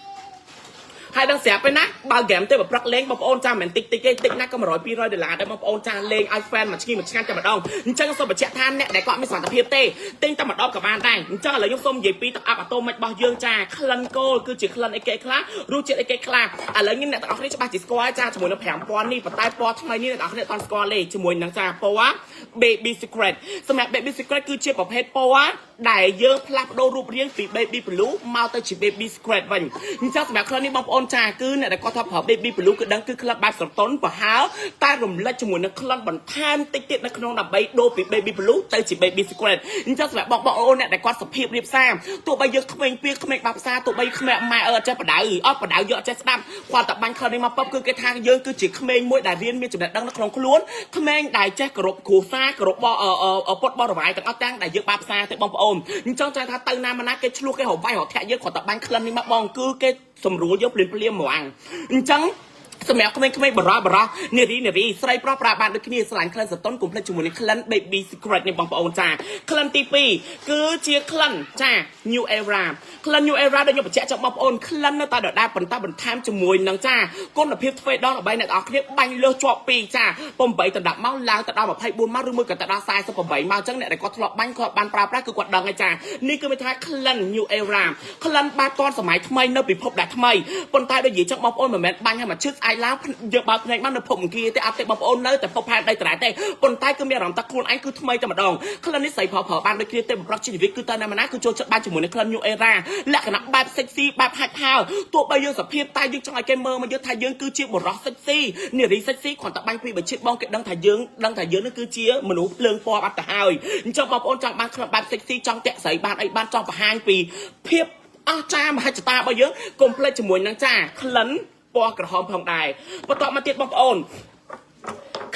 ហើយដឹងស្រាប់ទេណាបើហ្គេមទេបើព្រឹកលេងបងប្អូនចាំមិនតិចតិចទេតិចណាស់ក៏100 200ដុល្លារដែរបងប្អូនចាលេងឲ្យ fan មួយឈ្ងីមួយឆ្ងាញ់តែម្ដងអញ្ចឹងសូមបញ្ជាក់ថាអ្នកដែលគាត់មានសមត្ថភាពទេទិញតែម្ដងក៏បានដែរអញ្ចឹងឥឡូវខ្ញុំសូមនិយាយពីទឹកអាប់អាតូម៉ិចរបស់យើងចាក្លិនកូលគឺជាក្លិនអីគេខ្លះរសជាតិអីគេខ្លះឥឡូវនេះអ្នកទាំងអស់គ្នាច្បាស់ជាស្គាល់ចាជាមួយនឹង5000នេះប៉ុន្តែពណ៌ថ្មីនេះអ្នកទាំងអស់គ្នាអត់ស្គាល់ទេជាមួយនឹងចាពណ៌ Baby Secret សម្រាប់ Baby Secret គឺជាប្រភេទពណ៌ដែលយើងផ្លាស់ប្ដូររូបរាងពី Baby Blue មកទៅជា Baby Secret វិញអញ្ចឹងសម្រាប់ក្លិននេះបងប្អូនចាគឺអ្នកដែលគាត់ថាប្រើ Baby Blue គឺដឹងគឺក្លិនបែបស្រទន់ប្រហើរតែរំលេចជាមួយនឹងក្លិនបន្ថែមតិចទៀតនៅក្នុងដើម្បីដូរពី Baby Blue ទៅជា Baby Secret អញ្ចឹងសម្រាប់បងប្អូនអ្នកដែលគាត់សុភាពរៀបសារទោះបីយើងក្មេងពីក្មេងបាប់ផ្សារទោះបីក្មេងម៉ែអត់ចេះបដៅអត់បដៅយកអត់ចេះស្ដាប់គាត់តែបាញ់ក្លិននេះមកពប់គឺគេថាយើងគឺជាក្មេងមួយដែលរៀនមានចំណេះដឹងនៅក្នុងខ្លួនក្មេងដែលចេះគោរពគ្រួសារគោរពបពុតបរិវាយទាំងអស់ទាំងដែលយើងបាបផ្សារទៅបងប្អូនអញ្ចឹងចង់ថាទៅណាមកណាគេឆ្លោះគេរវាយរធាក់យើងគាត់តែបាញ់ក្លិននេះមកបងគឺគេសម្រួលយើងភ្លាមភ្លាមហ្មងអញ្ចឹងសម្រាប់ក្មេងៗបរោះបរោះនារីនារីស្រីប្រុសប្រើបានដូចគ្នាស្រឡាញ់ក្លិនសតុនកុំភ្លេចជាមួយនឹងក្លិន Baby Secret នេះបងប្អូនចាក្លិនទី2គឺជាក្លិនចា New Era ក្លិន New Era ដែលខ្ញុំបញ្ជាក់ចង់បងប្អូនក្លិននៅតែដដែលប៉ុន្តែបន្ថែមជាមួយនឹងចាគុណភាពទ្វេដងដើម្បីអ្នកនរគ្នាបាញ់លើសជាប់ពីរចា8ដណ្ដប់មកឡើងទៅដល់24ម៉ោងឬមួយក៏ទៅដល់48ម៉ោងអញ្ចឹងអ្នកដែលគាត់ធ្លាប់បាញ់គាត់បានប្រើប្រាស់គឺគាត់ដឹងហើយចានេះគឺមានថាក្លិន New Era ក្លិនបែបតនសម័យថ្មីនៅពិភពដែលថ្មីប៉ុន្តែដូចនិយាយចឹងបងប្អូនមិនមែនបាញ់ឲ្យមកឈឺស្អែកឡើងយើងបើកភ្នែកមកនៅភពអង្គាទេអត់ទេបងប្អូននៅតែភពផែនដីត្រែទេប៉ុន្តែគឺមានអារម្មណ៍ថាខ្លួនឯងគឺថ្មីតែម្ដងក្លិននេះស្រីប្រុសប្រើបានដូចគ្នាទេប្រុសជីវិតគឺតែណាមណាគឺចូលចិត្តបានជាមួយនឹងក្លិន New Era លក្ខណៈបែប sexy បែបហាច់ផាវទោះបីយើងសភាពតែយើងចង់ឲ្យគេមើលមកយើងថាយើងគឺជាបុរស sexy នារី sexy គ្រាន់តែបាញ់ពីបជាតិបងគេដឹងថាយើងដឹងថាយើងនឹងគឺជាមនុស្សភ្លើងពណ៌បាត់ទៅហើយអញ្ចឹងបងប្អូនចង់បានក្លិនបែប sexy ចង់តាក់ស្រីបានអីបានចង់បង្ហាញពីភាព អស្ចារ្យមហិច្ឆតារបស់យើងកុំភ្លេចជាមួយនឹងចាក្លិនពណ៌ក្រហមផងដែរបន្តមកទៀតបងប្អូន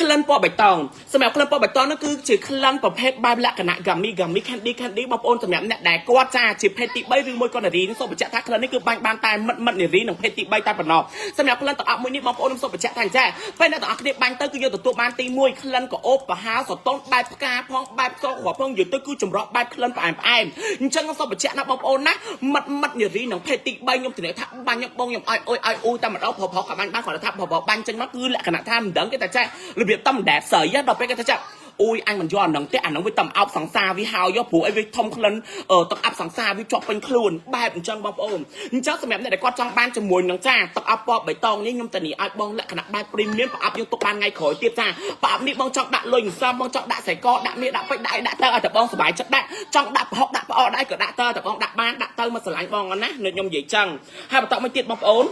ក្លិនពណ៌បៃតងសម្រាប់ក្លិនពណ៌បៃតងនោះគឺជាក្លិនប្រភេទបែបលក្ខណៈ gummy gummy candy candy បងប្អូនសម្រាប់អ្នកដែលគាត់ចាជាភេទទី3ឬមួយក៏នារីនេះសូមបញ្ជាក់ថាក្លិននេះគឺបាញ់បានតែមិត្តមិត្តនារីនិងភេទទី3តែប៉ុណ្ណោះសម្រាប់ក្លិនទឹកអប់មួយនេះបងប្អូនខ្ញុំសូមបញ្ជាក់ថាអញ្ចឹងពេលអ្នកទាំងអស់គ្នាបាញ់ទៅគឺយើងទទួលបានទី1ក្លិនក្រអូបប្រហើសតុនបែបផ្កាផងបែបសគ្រាប់ផងនិយាយទៅគឺចម្រោះបែបក្លិនផ្អែមផ្អែមអញ្ចឹងខ្ញុំសូមបញ្ជាក់ណាបងប្អូនណាមិត្តមិត្តនារីនិងភេទទី3ខ្ញុំធានាថាបាញ់ខ្ញុំបងខ្ញុំឲ្យអុយឲ្យអ៊ូតែម្ដងប្រុសប្រុសក៏បាញ់បានគ្រាន់តែថាប្រុសប្រុសបាញ់ចេញមកគឺលក្ខណៈថាមិនដឹងគេតែចេះរបៀបតំដែតស្រីដល់ពេលគេថាចេះអូយអញមិនយកអាហ្នឹងទេអាហ្នឹងវាតំអោបសង្សារវាហើយយកព្រោះអីវាធំក្លិនទឹកអាប់សង្សារវាជាប់ពេញខ្លួនបែបអញ្ចឹងបងប្អូនអញ្ចឹងសម្រាប់អ្នកដែលគាត់ចង់បានជាមួយនឹងចាទឹកអាប់ពណ៌បៃតងនេះខ្ញុំតានីឲ្យបងលក្ខណៈបែប premium ប្រអប់យើងទុកបានថ្ងៃក្រោយទៀតចាប្រអប់នេះបងចង់ដាក់លុយសំបងចង់ដាក់ខ្សែកដាក់មាសដាក់ពេជ្រដាក់អីដាក់ទៅឲ្យតែបងសប្បាយចិត្តដាក់ចង់ដាក់ប្រហុកដាក់ផ្អកដាក់អីក៏ដាក់ទៅតែបងដាក់បានដាក់ទៅមកស្រឡាញ់បងណានៅខ្ញុំនិយាយចឹងហើយបន្តមកទៀតបងប្អូន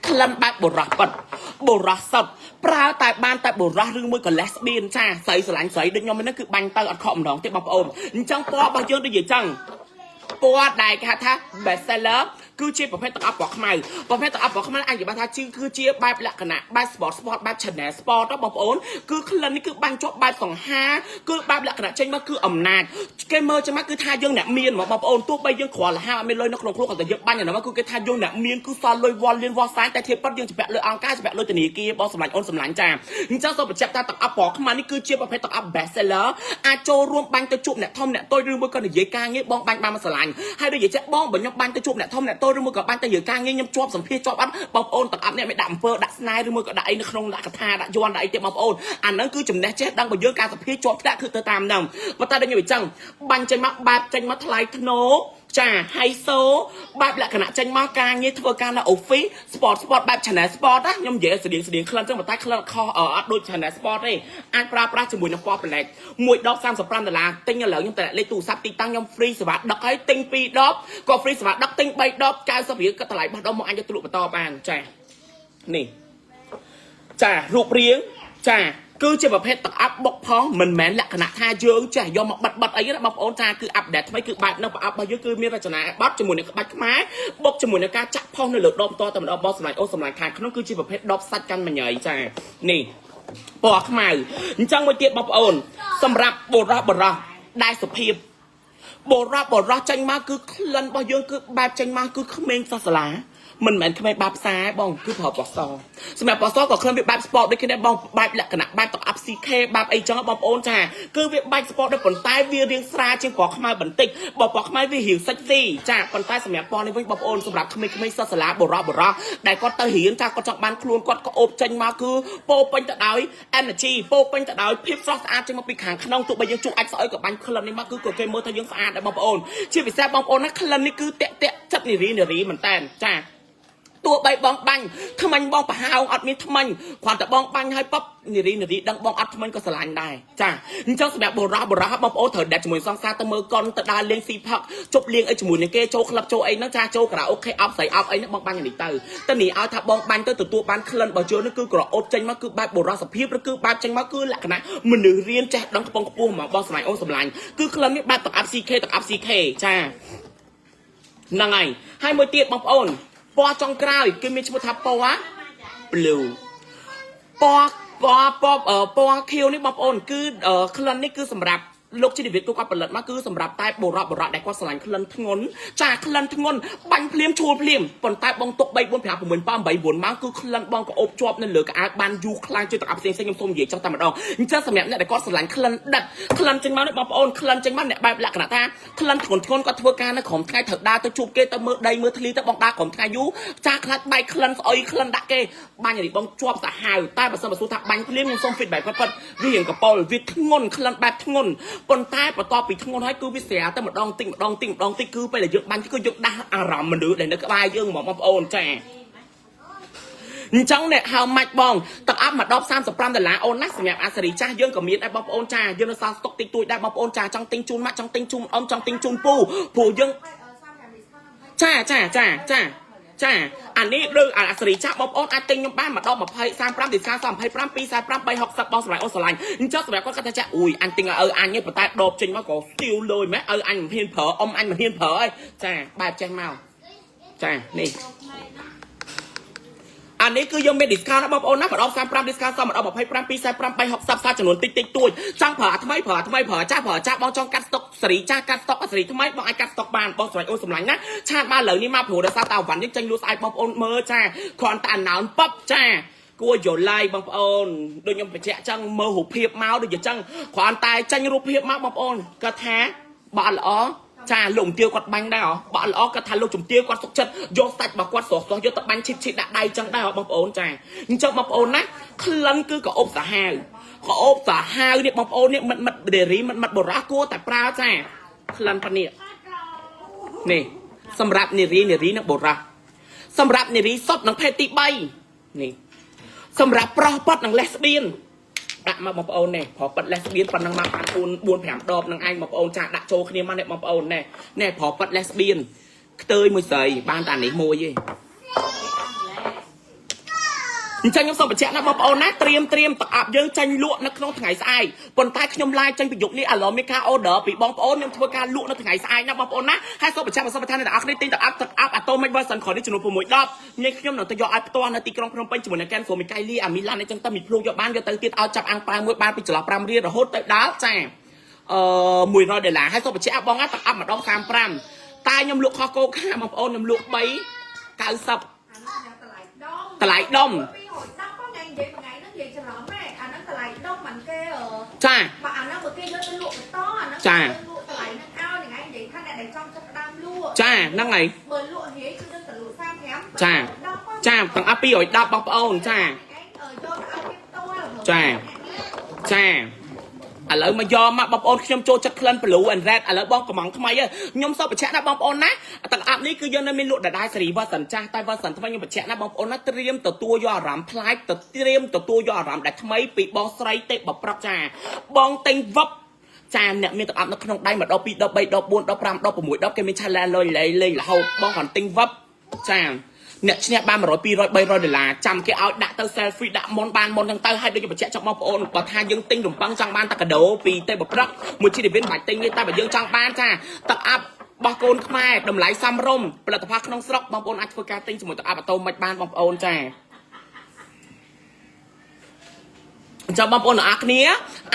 ក្លិនបែបបុរសពិតបុរសសុតប្រើតែបានតែបុរសឬមួយក៏ lesbian ចាស្រីស្រឡាញ់ស្រីដូចខ្ញុំហ្នឹងគឺបាញ់ទៅអត់ខកម្ដងទេបងប្អូនអញ្ចឹងពណ៌របស់យើងដូចជាចឹងពណ៌ដែលគេហៅថា best seller គឺជាប្រភេទទឹកអប់ពណ៌ខ្មៅប្រភេទទឹកអប់ពណ៌ខ្មៅអាចនិយាយបានថាជាគឺជាបែបលក្ខណៈបែប sport sport បែប channel sport ទៅបងប្អូនគឺក្លិននេះគឺបាញ់ជាប់បែបសង្ហាគឺបែបលក្ខណៈចេញមកគឺអំណាចគេមើលចេញមកគឺថាយើងអ្នកមានហ្មងបងប្អូនទោះបីយើងគ្រាន់លហាអត់មានលុយនៅក្នុងខ្លួនក៏តែយើងបាញ់អាហ្នឹងមកគឺគេថាយើងអ្នកមានគឺសល់លុយវល់លៀនវល់សែនតែធៀបពិតយើងជំពាក់លុយអង្គការជំពាក់លុយធនាគារបងសម្លាញ់អូនសម្លាញ់ចាអញ្ចឹងសូមបញ្ជាក់ថាទឹកអប់ពណ៌ខ្មៅនេះគឺជាប្រភេទទឹកអប់ best seller អាចចូលរួមបាញ់ទៅជួបអ្នកធំអ្នកតូចឬមួយក៏និយាយការងារបងបាញ់បានមកស្រឡាញ់ហើយដូចនិយាយចេះបងបើខ្ញុំបាញ់ទៅជួបអ្នកធំអ្នកតូចឬមួយក៏បាញ់ទៅនិយាយការងារខ្ញុំជាប់សម្ភារជាប់អត់បងប្អូនទឹកអប់នេះមិនដាក់អំពើដាក់ស្នេហ៍ឬមួយក៏ដាក់អីនៅក្នុងដាក់កថាដាក់យ័ន្តដាក់អីទៀតបងប្អូនអាហ្នឹងគឺចំណេះចេះដឹងបើយើងការសម្ភារជាប់ធ្លាក់គឺទៅតាមហ្នឹងប៉ុន្តែដូចខ្ញុំនិយាយចឹងបាញ់ចេញមកបែបចេញមកថ្លៃធ្នូចាហៃសូបែបលក្ខណៈចេញមកការងារធ្វើការនៅ office sport sport បែប channel sport ណាខ្ញុំនិយាយស្តៀងស្តៀងក្លិនចឹងប៉ុន្តែក្លិនខុសអត់ដូច channel sport ទេអាចប្រើប្រាស់ជាមួយនឹងពណ៌ប្លែកមួយដប35ដុល្លារទិញឥឡូវខ្ញុំតែលេខទូរស័ព្ទទីតាំងខ្ញុំ free សេវាដឹកហើយទិញ2ដបក៏ free សេវាដឹកទិញ3ដប90រៀលក៏តម្លៃបោះដុំមកអញទៅលក់បន្តបានចានេះចារូបរាងចាគឺជាប្រភេទទឹកអាប់បុកផងមិនមែនលក្ខណៈថាយើងចេះយកមកបិទបិទអីណាបងប្អូនចាគឺupdate ថ្មីគឺបែបនឹងប្រអប់របស់យើងគឺមានរចនាប័ទ្មជាមួយនឹងក្បាច់ខ្មែរបុកជាមួយនឹងការចាក់ផុសនៅលើដបតតែម្ដងបងសម្លាញ់អូសម្លាញ់ខាងក្នុងគឺជាប្រភេទដបសាច់កាន់មញ៉ៃចានេះពណ៌ខ្មៅអញ្ចឹងមួយទៀតបងប្អូនសម្រាប់បុរសបុរសដែលសុភាពបុរសបុរសចេញមកគឺក្លិនរបស់យើងគឺបែបចេញមកគឺក្មេងសោះសាលាមិនមែនក្មេងបាបផ្សារបងគឺប្រើពណ៌សសម្រាប់ពណ៌សក៏ក្លិនវាបែប sport ដូចគ្នាបងបែបលក្ខណៈបែបទឹកអាប់ CK បែបអីចឹងបងប្អូនចាគឺវាបែប sport ដូចប៉ុន្តែវារៀងស្រាលជាងពណ៌ខ្មៅបន្តិចបើពណ៌ខ្មៅវារៀង sexy ចាប៉ុន្តែសម្រាប់ពណ៌នេះវិញបងប្អូនសម្រាប់ក្មេងៗសិស្សសាលាបុរសបុរសដែលគាត់ទៅរៀនចាគាត់ចង់បានខ្លួនគាត់ក៏អូបចេញមកគឺពោពេញទៅដោយ energy ពោពេញទៅដោយភាពស្រស់ស្អាតចេញមកពីខាងក្នុងទោះបីយើងជក់អាចស្អុយក៏បាញ់ក្លិននេះមកគឺក៏គេមើលថាយើងស្អាតដែរបងប្អូនជាពិសេសបងប្អូនណាក្លិននេះគឺតាក់តាក់ចិត្តនារីនារីមែនតើចាទោះបីបងបាញ់ថ្មិញបងប្រហោងអត់មានថ្មិញគ្រាន់តែបងបាញ់ហើយប៉បនារីនារីដឹងបងអត់ថ្មិញក៏ស្រឡាញ់ដែរចាអញ្ចឹងសម្រាប់បុរសបុរសបងប្អូនត្រូវដាក់ជាមួយសង្សារទៅមើលកុនទៅដើរលេងស៊ីផឹកជប់លៀងអីជាមួយនឹងគេចូលក្លឹបចូលអីហ្នឹងចាចូលការ៉ាអូខេអប់ស្រីអប់អីហ្នឹងបងបាញ់នេះទៅតែនេះឲ្យថាបងបាញ់ទៅទទួលបានក្លិនរបស់យើងនេះគឺក្រអូបចេញមកគឺបែបបុរសភាពឬគឺបែបចេញមកគឺលក្ខណៈមនុស្សរៀនចេះដឹងខ្ពង់ខ្ពស់ហ្មងបងស្រឡាញ់អូនស្រឡាញ់គឺក្លិននេះបែបទឹកអាប់ CK ទឹកអាប់ CK ចាហ្នឹងហើយហើយមួយទៀតបងប្អូនពណ៌ចុងក្រោយគឺមានឈ្មោះថាពណ៌ blue ពណ៌ពណ៌ពណ៌ពណ៌ខៀវនេះបងប្អូនគឺក្លិននេះគឺសម្រាប់លោកជីវិតគាត់ផលិតមកគឺសម្រាប់តែបុរសបុរសដែលគាត់ស្រឡាញ់ក្លិនធ្ងន់ចាក្លិនធ្ងន់បាញ់ភ្លាមឈួលភ្លាមប៉ុន្តែបងទុក3 4 5 6 7 8 9ម៉ោងគឺក្លិនបងក៏អូបជាប់នៅលើកៅអៅបានយូរខ្លាំងជាងទឹកអាប់ផ្សេងៗខ្ញុំសូមនិយាយចង់តែម្ដងអញ្ចឹងសម្រាប់អ្នកដែលគាត់ស្រឡាញ់ក្លិនដិតក្លិនចេញមកនេះបងប្អូនក្លិនចេញមកអ្នកបែបលក្ខណៈថាក្លិនធ្ងន់ធ្ងន់គាត់ធ្វើការនៅក្រុមថ្ងៃត្រូវដើរទៅជួបគេទៅមើលដីមើលធ្លីទៅបងដើរក្រុមថ្ងៃយូរចាខ្លាចបែកក្លិនស្អុយក្លិនដាក់គេបាញ់នេះបងជាប់សាហាវតែបើសិនបើសួរថាបាញ់ភ្លាមខ្ញុំសូម feedback គាត់គាត់វារៀងកប៉ុលវាធ្ងន់ក្លិនបែបធ្ងន់ប៉ុន្តែបន្ទាប់ពីធ្ងន់ហើយគឺវាស្រាលទៅម្ដងតិចម្ដងតិចម្ដងតិចគឺពេលដែលយើងបាញ់គឺយើងដាស់អារម្មណ៍មនុស្សដែលនៅក្បែរយើងហ្មងបងប្អូនចាអញ្ចឹងអ្នកហៅម៉ាច់បងទឹកអាប់មកដប35ដុល្លារអូនណាសម្រាប់អាសេរីចាស់យើងក៏មានដែរបងប្អូនចាយើងនៅសល់ស្តុកតិចតួចដែរបងប្អូនចាចង់ទិញជូនម៉ាក់ចង់ទិញជូនអ៊ំចង់ទិញជូនពូព្រោះយើងចាចាចាចាចាអានេះដូចអាសេរីចាស់បងប្អូនអាចទិញខ្ញុំបានមកដល់20 35ទី30 25 245 360បងសម្រាប់អូនស្រឡាញ់អញ្ចឹងសម្រាប់គាត់គាត់ថាចាអ៊ុយអញទិញឲ្យឪអញទេប៉ុន្តែដបចេញមកក៏ស្ទាវលុយម៉េះឪអញមិនហ៊ានប្រើអ៊ំអញមិនហ៊ានប្រើអីចាបែបចេះមក ចានេះអានេះគឺយើងមាន discount ណាបងប្អូនណាម្ដង35 discount សមម្ដង25 245 360សារចំនួនតិចតិចតួចចង់ប្រើអាថ្មីប្រើអាថ្មីប្រើចាស់ប្រើចាស់បងចង់កាត់ស្តុកសេរីចាស់កាត់ស្តុកសេរីថ្មីបងអាចកាត់ស្តុកបានបងស្រឡាញ់អូនសម្លាញ់ណាchat មកឥឡូវនេះមកព្រោះដោយសារតាវ៉ាន់យើងចេញលក់ស្អែកបងប្អូនមើលចាគ្រាន់តែ announce ប៉បចាគួរយល់ឡៃបងប្អូនដូចខ្ញុំបញ្ជាក់ចឹងមើលរូបភាពមកដូចជាចឹងគ្រាន់តែចេញរូបភាពមកបងប្អូនគាត់ថាបើអត់ល្អចាលោកជំទាវគាត់បាញ់ដែរហ៎បើអត់ល្អគាត់ថាលោកជំទាវគាត់សុកចិត្តយកសាច់របស់គាត់ស្រស់ស្រស់យកទៅបាញ់ឈិតឈិតដាក់ដៃចឹងដែរហ៎បងប្អូនចាអញ្ចឹងបងប្អូនណាក្លិនគឺក៏អូបសាហាវក៏អូបសាហាវនេះបងប្អូននេះមិត្តមិត្តដេរីមិត្តមិត្តបរោះគួរតែប្រើចាក្លិនប៉ានេះនេះសម្រាប់នារីនារីនិងបរោះសម្រាប់នារីសុទ្ធនិងភេទទី3នេះសម្រាប់ប្រុសប៉ាត់និងលេសបៀន ដាក់មកបងប្អូននេះប្រុសប៉ិតលេសបៀនប៉ុណ្ណឹងមកបាន4 4 5ដបនឹងឯងបងប្អូនចាដាក់ចូលគ្នាមកនេះបងប្អូននេះនេះប្រុសប៉ិតលេសបៀនខ្ទើយមួយស្រីបានតែនេះមួយទេអញ្ចឹងខ្ញុំសូមបញ្ជាក់ណាបងប្អូនណាត្រៀមត្រៀមទឹកអាប់យើងចាញ់លក់នៅក្នុងថ្ងៃស្អែកប៉ុន្តែខ្ញុំ live ចេញពីយប់នេះឥឡូវមានការ order ពីបងប្អូនខ្ញុំធ្វើការលក់នៅថ្ងៃស្អែកណាបងប្អូនណាហើយសូមបញ្ជាក់បន្សំបន្ថែមដល់អ្នកនរគ្នាទិញទឹកអាប់ទឹកអាប់ Atomic version ក្រោយនេះចំនួន6 10ញ៉េខ្ញុំនឹងទៅយកឲ្យផ្ទាល់នៅទីក្រុងភ្នំពេញជាមួយនឹងកែនសូមីកៃលីអាមីឡានអីចឹងទៅមីភ្លុកយកបានយកទៅទៀតឲ្យចាប់អាំងប៉ាវមួយបានពីចន្លោះ5រៀលរហូតទៅដល់ចាអឺ100ដុល្លារហើយសូមបញ្ជាក់បងណាទឹកអាប់ម្ដង35តែខ្ញុំលក់ខុសគោលការណ៍បងប្អូនខ្ញុំលក់3 90 អានោះតម្លៃដុំ តម្លៃដុំ 210បងថ្ងៃនិយាយថ្ងៃហ្នឹងនិយាយច្រឡំហ៎អាហ្នឹងតម្លៃដុំមិនគេអឺ ចា បើអាហ្នឹងបើគេយកទៅលក់បន្តអាហ្នឹង ចា លក់តម្លៃហ្នឹងឲ្យថ្ងៃនិយាយថាអ្នកដែលចង់ចាប់ផ្ដើមលក់ ចាហ្នឹងហើយ បើលក់រាយគឺនឹងទៅលក់35 ចា 10 ចាទាំងអស់210បងប្អូនចា ឯងអឺយកទៅឲ្យគេផ្ទាល់ ចាចាឥឡូវមកយកមកបងប្អូនខ្ញុំចូលចិត្តក្លិន blue and red ឥឡូវបងកំងថ្មីហ៎ខ្ញុំសូមបញ្ជាក់ណាបងប្អូនណាទាំងអាប់នេះគឺយើងនៅមានលក់ដដែលសេរី version ចាស់តែ version ថ្មីខ្ញុំបញ្ជាក់ណាបងប្អូនណាត្រៀមទទួលយកអារម្មណ៍ប្លែកទៅត្រៀមទទួលយកអារម្មណ៍ដែលថ្មីពីបងស្រីទេបប្រុកចាបងទិញវឹបចាអ្នកមានទឹកអប់នៅក្នុងដៃ1ដល់2ដល់3ដល់4ដល់5ដល់6ដល់គេមាន challenge លុយលេងលេងរហូតបងគ្រាន់ទិញវឹបចាអ្នកឈ្នះបាន100 200 300ដុល្លារចាំគេឲ្យដាក់ទៅ selfie ដាក់មុនបានមុនហ្នឹងទៅឲ្យដូចជាបញ្ជាក់ចង់បងប្អូនបើថាយើងទិញរំពឹងចង់បានតែកាដូពីទេបព្រឹកមួយជីវិតមិនបាច់ទិញទេតែបើយើងចង់បានចាទឹកអាប់បោះកូនខ្មែរតម្លៃសមរម្យផលិតផលក្នុងស្រុកបងប្អូនអាចធ្វើការទិញជាមួយទឹកអាប់អាតូមិនបានបងប្អូនចាអញ្ចឹងបងប្អូនទាំងអស់គ្នា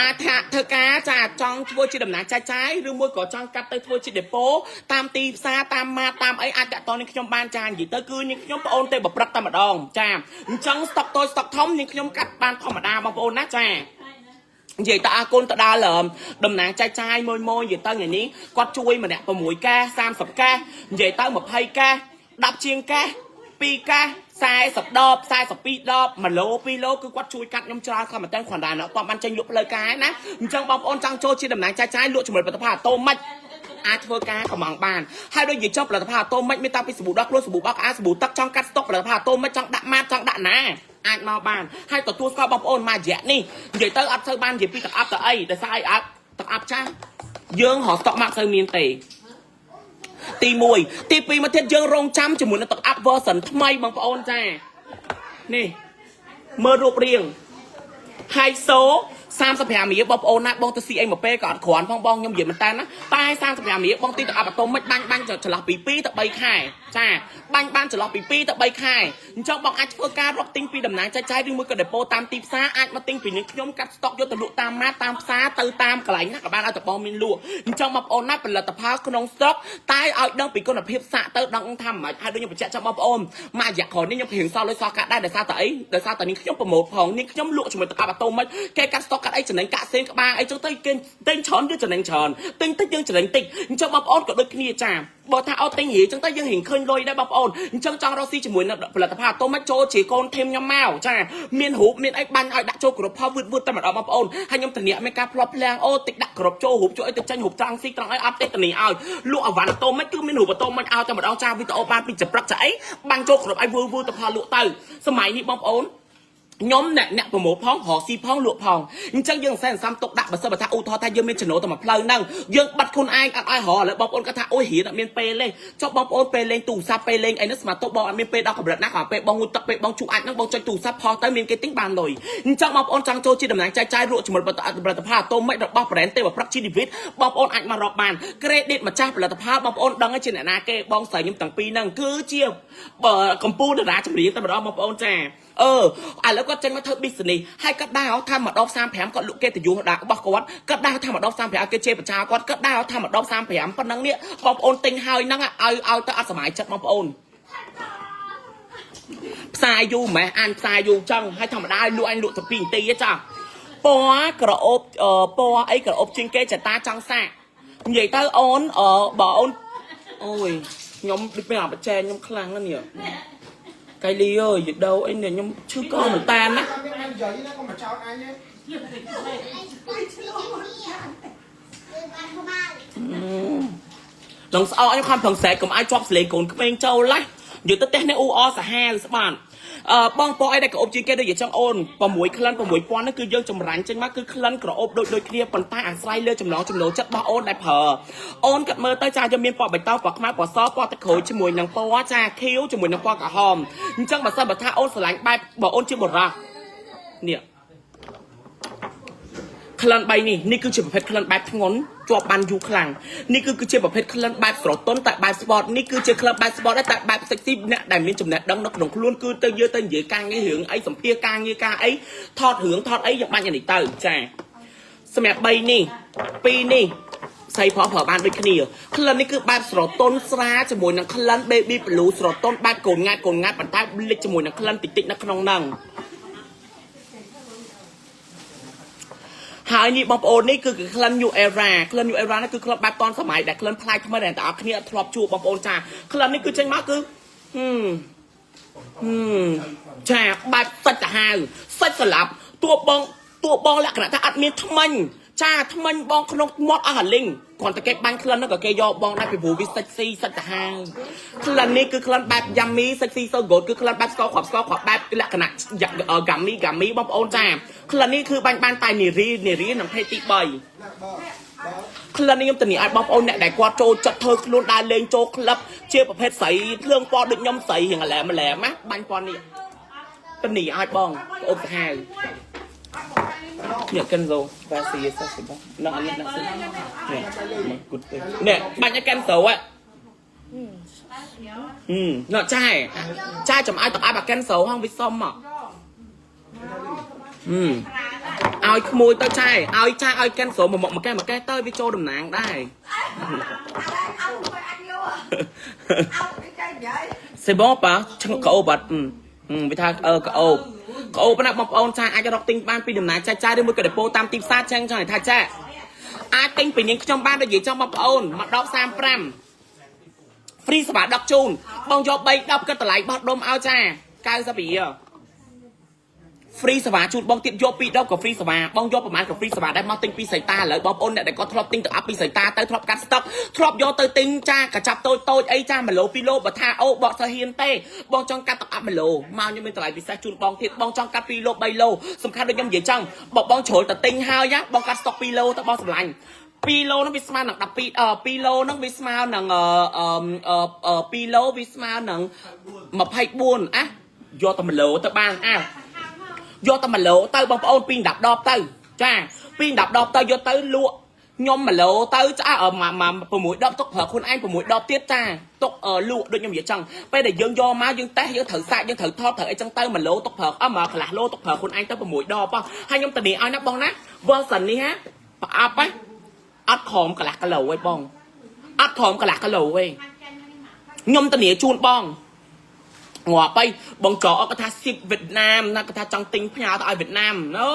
អាចថាធ្វើការចាចង់ធ្វើជាដំណើរចែកចាយឬមួយក៏ចង់កាត់ទៅធ្វើជាដេប៉ូតាមទីផ្សារតាមម៉ាតតាមអីអាចតាក់ទងនឹងខ្ញុំបានចានិយាយទៅគឺនាងខ្ញុំបងអូនទេប្រព្រឹត្តតែម្ដងចាអញ្ចឹងស្តុកតូចស្តុកធំនាងខ្ញុំកាត់បានធម្មតាបងប្អូនណាចានិយាយទៅអរគុណទៅដល់តំណាងចែកចាយមួយមួយនិយាយទៅថ្ងៃនេះគាត់ជួយម្នាក់6កែ30កែនិយាយទៅ20កែ10ជាងកែ2កែ40ដប42ដប1ឡូ2ឡូគឺគាត់ជួយកាត់ខ្ញុំច្រើនខំមែនតើគ្រាន់តែអត់បានចេញលក់ផ្លូវការណាអញ្ចឹងបងប្អូនចង់ចូលជាតំណាងចែកចាយលក់ជាមួយផលិតផលអាតូម៉ាច់អាចធ្វើការកំងបានហើយដូចនិយាយចុះផលិតផលអាតូម៉ាច់មានតាំងពីសាប៊ូដោះខ្លួនសាប៊ូបោកអាសាប៊ូទឹកចង់កាត់ស្តុកផលិតផលអាតូម៉ាច់ចង់ដាក់ម៉ាតចង់ដាក់ណាអាចមកបានហើយទទួលស្គាល់បងប្អូនមួយរយៈនេះនិយាយទៅអត់សូវបាននិយាយពីទឹកអប់ទៅអីដោយសារអីអត់ទឹកអប់ចាស់យើងរកស្តុកមកសូវមានទេទី1ទី2មកទៀតយើងរងចាំជាមួយនឹងទឹកអាប់ version ថ្មីបងប្អូនចានេះមើលរូបរាង ហៃសូ35រៀលបងប្អូនណាបងទៅស៊ីអីមកពេលក៏អត់គ្រាន់ផងបងខ្ញុំនិយាយមែនតើណាតែ35រៀលបងទីទៅអាប់អាតូមិនបាញ់បាញ់ចន្លោះពី2ទៅ3ខែចាបាញ់បានចន្លោះពី2ទៅ3ខែអញ្ចឹងបងអាចធ្វើការរកទិញពីតំណាងចែកចាយឬមួយក៏ដេប៉ូតាមទីផ្សារអាចមកទិញពីនឹងខ្ញុំកាត់ស្តុកយកទៅលក់តាមម៉ាតតាមផ្សារទៅតាមកន្លែងណាក៏បានឲ្យតែបងមានលក់អញ្ចឹងបងប្អូនណាផលិតផលក្នុងស្រុកតែឲ្យដឹងពីគុណភាពសាក់ទៅដឹងថាមិនហើយដូចខ្ញុំបញ្ជាក់ចាំបងប្អូនមួយរយៈក្រោយនេះខ្ញុំរៀងសល់លុយសល់កាក់ដែរដោយសារតែអីដោយសារតែនេះខ្ញុំប្រម៉ូទផងនេះខ្ញុំលក់ជាមួយទឹកអាប់អាតូមិនគេកាត់ស្តុកកាត់អីចំណេញកាក់សេនក្បាលអីចឹងទៅគេទិញច្រើនយើងចំណេញច្រើនទិញតិចយើងចំណេញតិចអញ្ចឹងបងប្អូនក៏ដូចគ្នាចាបើថាអត់ទិញរាចឹងទៅយើងរៀងឃើញលុយដែរបងប្អូនអញ្ចឹងចង់រកស៊ីជាមួយនឹងផលិតផលអាតូមិនចូលជាកូនធីមខ្ញុំមកចាមានរូបមានអីបាញ់ឲ្យដាក់ចូលគ្រប់ផលវឺតវឺតតែម្ដងបងប្អូនហើយខ្ញុំធានាមានការផ្លាប់ភ្លាំងអូតិចដាក់គ្រប់ចូលរូបចូលអីទៅចាញ់រូបត្រង់ស៊ីត្រង់អីអត់ទេធានាឲ្យលក់អវ៉ាន់អាតូមិនគឺមានរូបអាតូមិនឲ្យតែម្ដងចាវីដេអូបានពីចប្រិកចាអីបាញ់ចូលគ្រប់ឲ្យវឺវឺទៅផលលក់ទៅសម័យនេះបងប្អូន ខ្ញុំអ្នកអ្នកប្រមូលផងរកស៊ីផងលក់ផងអញ្ចឹងយើងសែនសំទុកដាក់បើសិនបើថាឧទាហរណ៍ថាយើងមានចំណូលតែមួយផ្លូវហ្នឹងយើងបាត់ខ្លួនឯងអត់ឲ្យរកឥឡូវបងប្អូនគាត់ថាអូយរៀនអត់មានពេលទេចុះបងប្អូនពេលលេងទូរស័ព្ទពេលលេងអីហ្នឹងស្មាតបងអត់មានពេលដល់កម្រិតណាក៏ពេលបងងូតទឹកពេលបងជក់អាចហ្នឹងបងចុចទូរស័ព្ទផុសទៅមានគេទិញបានលុយអញ្ចឹងបងប្អូនចង់ចូលជាតំណាងចែកចាយលក់ជាមួយផលិតផលអាតូមិករបស់ brand ទេវព្រឹកជីវិតបងប្អូនអាចមករកបាន credit ម្ចាស់ផលិតផលបងប្អូនដឹងហើយជាអ្នកណាគេបងស្រីខ្ញុំទាំងពីរហ្នឹងគឺជាកម្ពុជាតារាចម្រៀងតែម្ដងបងប្អូនចាអឺឥឡូវគាត់ចេញមកធ្វើ business ហើយគាត់ដើរថាមកដប35គាត់លក់កិត្តិយសដាក់របស់គាត់គាត់ដើរថាមកដប35ឲ្យគេជេរបចាគាត់គាត់ដើរថាមកដប35ប៉ុណ្ណឹងនេះបងប្អូនទិញហើយហ្នឹងឲ្យឲ្យទៅអត់សុបាយចិត្តបងប្អូនផ្សាយយូរម៉េះអានផ្សាយយូរចឹងហើយធម្មតាលក់អញលក់ទៅ2នាទីទេចាពណ៌ក្រអូបពណ៌អីក្រអូបជាងគេចតាចង់សាកនិយាយទៅអូនបើអូនអូយខ្ញុំដូចមានអាបចែខ្ញុំខ្លាំងណាស់នេះកៃលីអើយយដោអីនេះខ្ញុំឈឺកមែនតាណា មានអញនិយាយណាកុំមកចោតអញទេ បានក្បាល ឡងស្អកខ្ញុំខំប្រឹងស្រែកកុំឲ្យជាប់សលេងកូនក្មេងចូលណានិយាយទៅផ្ទះនេះអ៊ូអសាហាវស្បានអឺបងប្អូនអីដែលក្រអូបជាងគេដូចជាចឹងអូន6ក្លិន6000ហ្នឹងគឺយើងចម្រាញ់ចេញមកគឺក្លិនក្រអូបដូចដូចគ្នាប៉ុន្តែអាស្រ័យលើចំណងចំណូលចិត្តរបស់អូនដែលប្រើអូនគាត់មើលទៅចាយើងមានពណ៌បៃតងពណ៌ខ្មៅពណ៌សពណ៌ទឹកក្រូចជាមួយនឹងពណ៌ចាខៀវជាមួយនឹងពណ៌ក្រហមអញ្ចឹងបើសិនបើថាអូនស្រឡាញ់បែបបើអូនជាបុរសនេះក្លិន3នេះនេះគឺជាប្រភេទក្លិនបែបធ្ងន់ជាប់បានយូរខ្លាំងនេះគឺគឺជាប្រភេទក្លិនបែបស្រទន់តែបែប sport នេះគឺជាក្លិនបែប sport ដែរតែបែប sexy អ្នកដែលមានចំណេះដឹងនៅក្នុងខ្លួនគឺទៅយើងទៅនិយាយការងាររឿងអីសម្ភារការងារការអីថតរឿងថតអីយើងបាញ់អានេះទៅចាសម្រាប់3នេះ2នេះស្អីប្រើប្រើបានដូចគ្នាក្លិននេះគឺបែបស្រទន់ស្រាជាមួយនឹងក្លិន baby blue ស្រទន់បែបកូនងាត់កូនងាត់ប៉ុន្តែលិចជាមួយនឹងក្លិនតិចតិចនៅក្នុងហ្នឹងហើយនេះបងប្អូននេះគឺក្លិន New Era ក្លិន New Era នេះគឺក្លិនបែបតនសម័យដែលក្លិនប្លែកថ្មីដែលតើអ្នកគ្នាអត់ធ្លាប់ជួបបងប្អូនចាក្លិននេះគឺចេញមកគឺហឹមហឹមចាបែបសាច់សាហាវសាច់ស្លាប់តួបងតួបងលក្ខណៈថាអត់មានថ្មិញចាថ្មិញបងក្នុងមាត់អស់អាលីងគ្រាន់តែគេបាញ់ក្លិនហ្នឹងក៏គេយកបងដែរពីព្រោះវាសាច់ស៊ីសាច់សាហាវក្លិននេះគឺក្លិនបែប yummy sexy so good គឺក្លិនបែបស្ករគ្រាប់ស្ករគ្រាប់បែបលក្ខណៈ gummy gummy បងប្អូនចាក្លិននេះគឺបាញ់បានតែនារីនារីនិងភេទទី3 ណាបងបង ក្លិននេះខ្ញុំធានាឲ្យបងប្អូនអ្នកដែលគាត់ចូលចិត្តធ្វើខ្លួនដើរលេងចូលក្លឹបជាប្រភេទស្រីភ្លើងពណ៌ដូចខ្ញុំស្រីរៀងឡែមឡែមណាបាញ់ពណ៌នេះធានាឲ្យបងប្អូនសាហាវនេះកិនសូបាស៊ីសសិបងនៅអត់នេះណាសិនេះមកគុតទេនេះបាញ់ឲ្យកិនសូហ៎ហឹមណ៎ចាចាចំឲ្យតអាប់អាកិនសូហងវាសុំមកហឹមឲ្យក្មួយទៅចាឲ្យចាឲ្យកិនសូមកមកកែមកកែទៅវាចូលតំណាងដែរ អោទៅអញលក់អោគេចៃនិយាយ C'est bon ប៉ាឆ្ងក្អូបអត់វាថាអឺក្អូបក្អូបណាបងប្អូនចាអាចរកទិញបានពីដំណើរចាចាឬមួយក៏ដេប៉ូតាមទីផ្សារចឹងចង់ថាចាអាចទិញពីនាងខ្ញុំបានដូចនិយាយចង់បងប្អូនមកដប35 free សេវាដឹកជូនបងយក3 10គិតតម្លៃបោះដុំឲ្យចា90រៀល free សេវាជូនបងទៀតយក2ដបក៏ free សេវាបងយកប្រហែលក៏ free សេវាដែរមកទិញពីសៃតាឥឡូវបងប្អូនអ្នកដែលគាត់ធ្លាប់ទិញទៅអាប់ពីសៃតាទៅធ្លាប់កាត់ស្តុកធ្លាប់យកទៅទិញចាកញ្ចប់តូចតូចអីចា1ឡូ2ឡូបើថាអូបកសើហ៊ានទេបងចង់កាត់ទៅអាប់1ឡូមកខ្ញុំមានតម្លៃពិសេសជូនបងទៀតបងចង់កាត់2ឡូ3ឡូសំខាន់ដូចខ្ញុំនិយាយចឹងបើបងជ្រុលទៅទិញហើយណាបងកាត់ស្តុក2ឡូទៅបងសម្លាញ់2ឡូហ្នឹងវាស្មើនឹង12អឺ2ឡូហ្នឹងវាស្មើនឹងអឺអឺ2ឡូវាស្មើនឹង24អាយកតែ1ឡូទៅបានអា យកតែ1ឡូទៅបងប្អូន2 10ដបទៅចា2 10ដបទៅយកទៅលក់ខ្ញុំ1ឡូទៅចាមក6ដបទុកប្រើខ្លួនឯង6ដបទៀតចាទុកលក់ដូចខ្ញុំនិយាយចឹងពេលដែលយើងយកមកយើងតេស្តយើងត្រូវសាកយើងត្រូវថតត្រូវអីចឹងទៅ1ឡូទុកប្រើអស់មកកន្លះឡូទុកប្រើខ្លួនឯងទៅ6ដបហើយខ្ញុំធានាឲ្យណាបងណា version នេះហ่ะប្រអប់ហ៎អត់ក្រោមកន្លះគីឡូឯងបងអត់ក្រោមកន្លះគីឡូឯងខ្ញុំធានាជូនបង ងាប់អីបងចកគាត់ថាស៊ីបវៀតណាមណាគាត់ថាចង់ទិញផ្ញើទៅឲ្យវៀតណាមណូ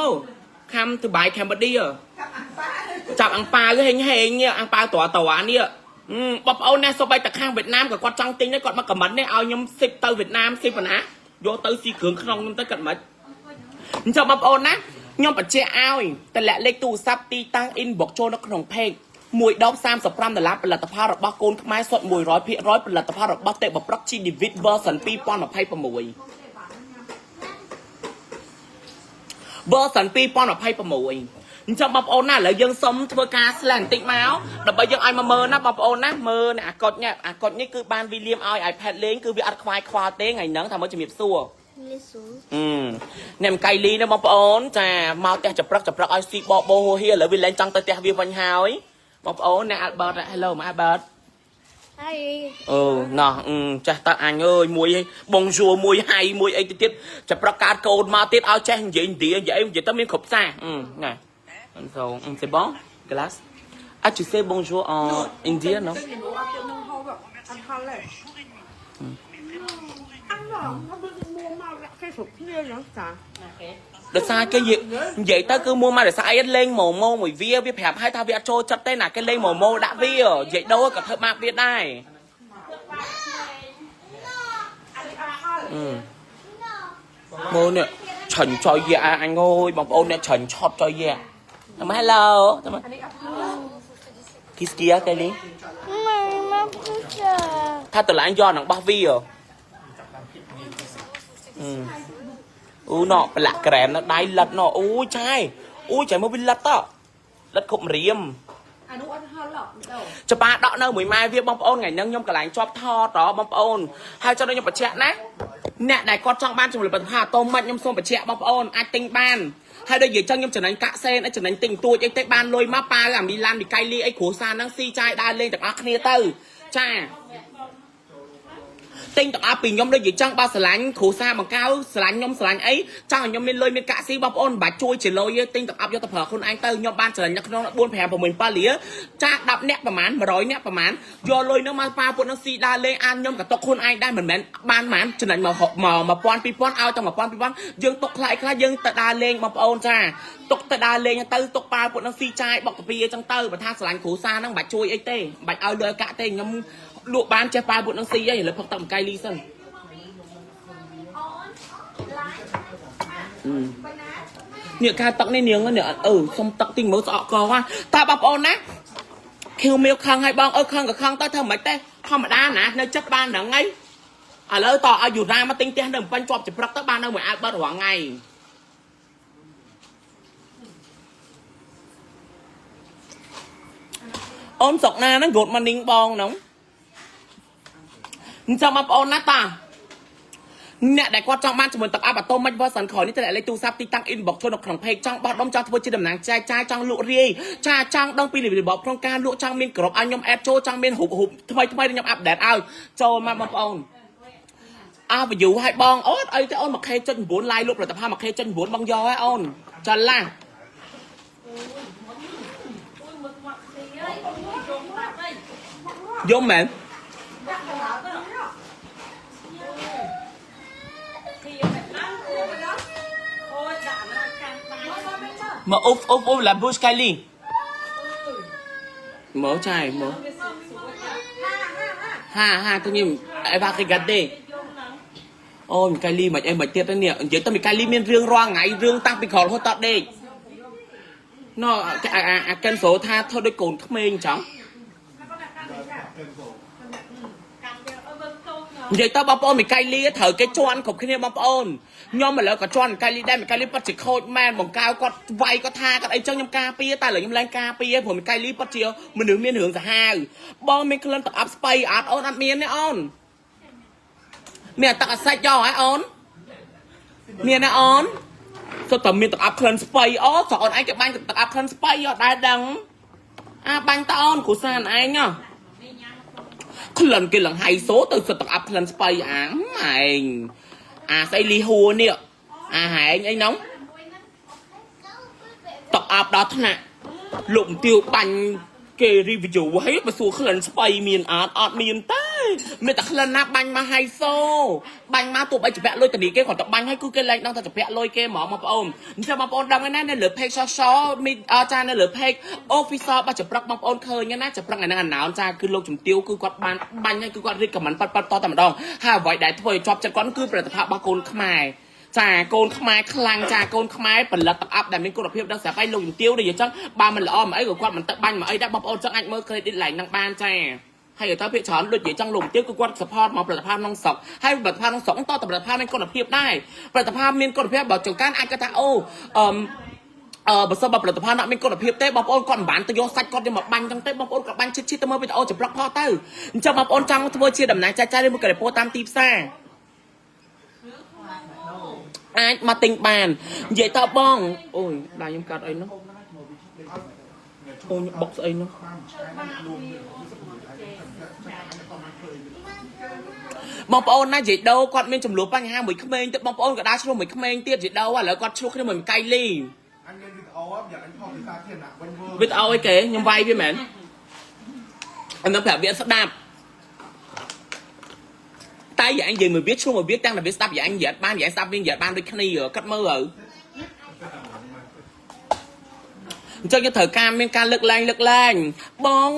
ខំទៅបាយកម្ពុជា ចាប់អាំងប៉ា ចាប់អាំងប៉ាវហេងហេងនេះអាំងប៉ាវតតនេះបងប្អូនណាសូម្បីតែខាងវៀតណាមក៏គាត់ចង់ទិញដែរគាត់មកខមមិននេះឲ្យខ្ញុំស៊ីបទៅវៀតណាមស៊ីបប៉ុណ្ណាយកទៅស៊ីគ្រឿងក្នុងខ្ញុំទៅគាត់មិនអញ្ចឹងបងប្អូនណាខ្ញុំបញ្ជាក់ឲ្យតម្លាក់លេខទូរស័ព្ទទីតាំង inbox ចូលនៅក្នុង page មួយដប35ដុល្លារផលិតផលរបស់កូនខ្មែរសុទ្ធ100%ផលិតផលរបស់ទេពប្រឹក G David version 2026 version 2026អញ្ចឹងបងប្អូនណាឥឡូវយើងសុំធ្វើការ slash បន្តិចមកដើម្បីយើងឲ្យមកមើលណាបងប្អូនណាមើលនេះអាកុចនេះអាកុចនេះគឺបានវីលៀមឲ្យ iPad លេងគឺវាអត់ខ្វាយខ្វល់ទេថ្ងៃហ្នឹងថាមកជំរាបសួរ Les sous. អឺអ្នកមកៃលីណាបងប្អូនចាមកផ្ទះចប្រុកចប្រុកឲ្យស៊ីបបោហៀឥឡូវវាលែងចង់ទៅផ្ទះវាវិញហើយបងប្អូនអ្នក Albert Hello មក Albert Hi. អឺណោះអឺចាស់តើអញអើយមួយបងយួរមួយហៃមួយអីទៅទៀតចប្រុកកាតកូនមកទៀតឲ្យចេះនិយាយឥណ្ឌានិយាយអីនិយាយទៅមានគ្រប់សាអឺណា So c'est bon glace. Ah, tu sais bonjour en indien, non? អត់ទៀតនឹងហូបអត់ហល់ទេអញមកមួមកដាក់គេគ្រប់គ្នាហ្នឹងចា ដោយសារគេនិយាយទៅគឺមួមកដោយសារអីលេងម៉ូម៉ូមួយវាវាប្រាប់ឲ្យថាវាអត់ចូលចិត្តទេណាគេលេងម៉ូម៉ូដាក់វានិយាយដូរក៏ធ្វើបាបវាដែរអឺមើលនេះឆាញ់ចុយយ៉ាអញអើយបងប្អូនអ្នកឆាញ់ឆត់ចុយយ៉ាតាម Hello តាមគីស្គីកែលី Mais ma pousse. ថាតឡើងយកនឹងបោះវាអូណប្រឡាក់ក្រែមនៅដៃលិតណអូចែអូចែមើលវាលិតតលិតគ្រប់រៀម អានោះអត់ហល់ទៅ ចប៉ាដកនៅមួយម៉ែវាបងប្អូនថ្ងៃហ្នឹងខ្ញុំកន្លែងជាប់ថតតបងប្អូនហើយចង់ឲ្យខ្ញុំបញ្ជាក់ណាអ្នកដែលគាត់ចង់បានចំណុចបន្ថែមអាតូម៉ាច់ខ្ញុំសូមបញ្ជាក់បងប្អូនអាចទិញបានហើយដូចនិយាយចឹងខ្ញុំចំណេញកាក់សេនអីចំណេញទិញទួចអីទេបានលុយមកប៉ាវអាមីឡានមីកៃលីអីគ្រួសារហ្នឹងស៊ីចាយដើរលេងទាំងអស់គ្នាទៅចាទិញទាំងអស់ពីខ្ញុំដូចនិយាយចឹងបើស្រឡាញ់គ្រួសារបង្កៅស្រឡាញ់ខ្ញុំស្រឡាញ់អីចង់ឲ្យខ្ញុំមានលុយមានកាក់ស៊ីបងប្អូនមិនបាច់ជួយជាលុយទេទិញទាំងអស់យកទៅប្រើខ្លួនឯងទៅខ្ញុំបានចំណេញនៅក្នុង4 5 6 7លាចា10នាក់ប្រហែល100នាក់ប្រហែលយកលុយនោះមកប៉ាពួកនឹងស៊ីដើរលេងអានខ្ញុំក៏ຕົកខ្លួនឯងដែរមិនមែនបានប្រហែលចំណេញមក1000 2000ឲ្យតែ1000 2000យើងຕົកខ្លះខ្លះយើងទៅដើរលេងបងប្អូនចាຕົកទៅដើរលេងទៅຕົកប៉ាពួកនឹងស៊ីចាយបុកកាពីអញ្ចឹងទៅបើថាស្រឡាញ់គ្រួសារហ្នឹងមិនបាច់ជួយអីទេមិនបាច់ឲ្យលុយឲ្យកាក់ទេខ្ញុំលក់បានចេះប៉ាពួកនឹងស៊ីហើយឥឡូវផឹកទឹកម្កៃលីសិន នេះការទឹកនេះនាងនេះអឺសុំទឹកតិចមើលស្អកកហ่ะតើបងប្អូនណាខៀវមៀវខឹងឲ្យបងអឺខឹងក៏ខឹងទៅធ្វើមិនទេធម្មតាណានៅចិត្តបានហ្នឹងឯងឥឡូវតឲ្យយូរ៉ាមកទិញផ្ទះនៅពេញជាប់ចប្រុកទៅបាននៅមួយអាវបត់រាល់ថ្ងៃអូនស្រុកណាហ្នឹង good morning បងហ្នឹងអញ្ចឹងបងប្អូនណាតា អ្នកដែលគាត់ចង់បានជាមួយទឹកអាប់អាតូម៉ាច់ version ក្រោយនេះតម្លាក់លេខទូរស័ព្ទទីតាំង inbox ចូលនៅក្នុង page ចង់បោះដុំចង់ធ្វើជាតំណាងចែកចាយចង់លក់រាយចាចង់ដឹងពីរបបក្នុងការលក់ចង់មានក្រុមឲ្យខ្ញុំ add ចូលចង់មានរូបរូបថ្មីថ្មីដែលខ្ញុំ update ឲ្យចូលមកបងប្អូនអើ view ឲ្យបងអូនអីទេអូន 1k.9 live លក់ផលិតផល 1k.9 បងយកឲ្យអូនចលឡាយំមែន មកអ៊ុបអ៊ុបអ៊ុប la bouche Kylie មើលចាយមើលហាហាទៅខ្ញុំ elle va regarder អូមីកៃលីមិនអីមិនទៀតទេនេះនិយាយទៅមីកៃលីមានរឿងរាល់ថ្ងៃរឿងតាំងពីក្រោលរហូតដល់ដេកណ៎អាអាកិនសូថាធ្វើដូចកូនក្មេងអញ្ចឹងនិយាយទៅបងប្អូនមីកៃលីត្រូវគេជន់គ្រប់គ្នាបងប្អូនខ្ញុំឥឡូវក៏ជន់មីកៃលីដែរមីកៃលីពិតជាខូចមែនបង្កៅគាត់វាយគាត់ថាគាត់អីចឹងខ្ញុំការពារតែឥឡូវខ្ញុំឡើងការពារព្រោះមីកៃលីពិតជាមនុស្សមានរឿងសាហាវបងមានក្លិនទឹកអប់ស្បៃអត់អូនអត់មានទេអូនមានទឹកអាសាច់យកហ៎អូនមានណាអូនសុទ្ធតែមានទឹកអប់ក្លិនស្បៃអូស្រុកអូនឯងគេបាញ់ទឹកអប់ក្លិនស្បៃអត់ដែរដឹងអាបាញ់តអូនគ្រូសានឯងហ៎ ក្លិនគេលង្ហៃសូទៅសិតទឹកអាប់ក្លិនស្បៃអាម៉ែងអាស្អីលីហួរនេះអាហែងអីហ្នឹងទឹកអាប់ដល់ថ្នាក់លោកមទាវបាញ់គេ review ហើយបើសួរក្លិនស្បៃមានអត់អត់មានទេមានតែក្លិនណាបាញ់មកហៃសូបាញ់មកទោះបីជាពាក់លុយតានីគេគ្រាន់តែបាញ់ហើយគឺគេលែងដឹងថាជាពាក់លុយគេហ្មងបងប្អូនអញ្ចឹងបងប្អូនដឹងហើយណានៅលើ page social មានចានៅលើ page officer របស់ចប្រុកបងប្អូនឃើញណាចប្រុកថ្ងៃហ្នឹងអាណោនចាគឺលោកជំទាវគឺគាត់បានបាញ់ហើយគឺគាត់ recommend ប៉ាត់ប៉ាត់តតែម្ដងហើយអ្វីដែលធ្វើឲ្យជាប់ចិត្តគាត់គឺផលិតផលរបស់កូនខ្មែរចាកូនខ្មែរខ្លាំងចាកូនខ្មែរផលិតទឹកអប់ដែលមានគុណភាពដល់ស្រាប់ហើយលោកជំទាវនេះអញ្ចឹងបើមិនល្អមិនអីក៏គាត់មិនទៅបាញ់មកអីដែរបងប្អូនចឹងអាចមើល credit ឡើងនឹងបានចា ហើយទៅភាគច្រើនដូចនិយាយចង់លោកទៀតគឺគាត់ support មកផលិតផលក្នុងស្រុកហើយផលិតផលក្នុងស្រុកតតផលិតផលមានគុណភាពដែរផលិតផលមានគុណភាពបើចង្កានអាចគាត់ថាអូអឺអឺបើសិនបើផលិតផលអត់មានគុណភាពទេបងប្អូនគាត់មិនបានទៅយកសាច់គាត់យកមកបាញ់ចឹងទេបងប្អូនក៏បាញ់ឈិតឈិតទៅមើលវីដេអូចម្លុកផុសទៅអញ្ចឹងបងប្អូនចង់ធ្វើជាតំណាងចែកចាយឬមួយករិពោតាមទីផ្សារអាចមកទិញបាននិយាយតបងអូយដៃខ្ញុំកាត់អីនោះអូយបុកស្អីនោះបងប្អូនណានិយាយដូគាត់មានចំនួនបញ្ហាមួយក្មេងទៀតបងប្អូនក៏ដើរឆ្លោះមួយក្មេងទៀតនិយាយដូឥឡូវគាត់ឆ្លោះគ្នាមួយកៃលី Anh lên video á, giờ anh không thì ta thiên ạ, bên vơ. វីដេអូអីគេខ្ញុំវាយវាមែនអត់នឹងប្រាប់វាស្ដាប់តែយាយអញនិយាយមួយវាឆ្លោះមួយវាតាំងតែវាស្ដាប់យាយអញនិយាយបានយាយស្ដាប់វានិយាយបានដូចគ្នាគាត់មើលទៅអញ្ចឹងយើងត្រូវការមានការលើកលែងលើកលែងបង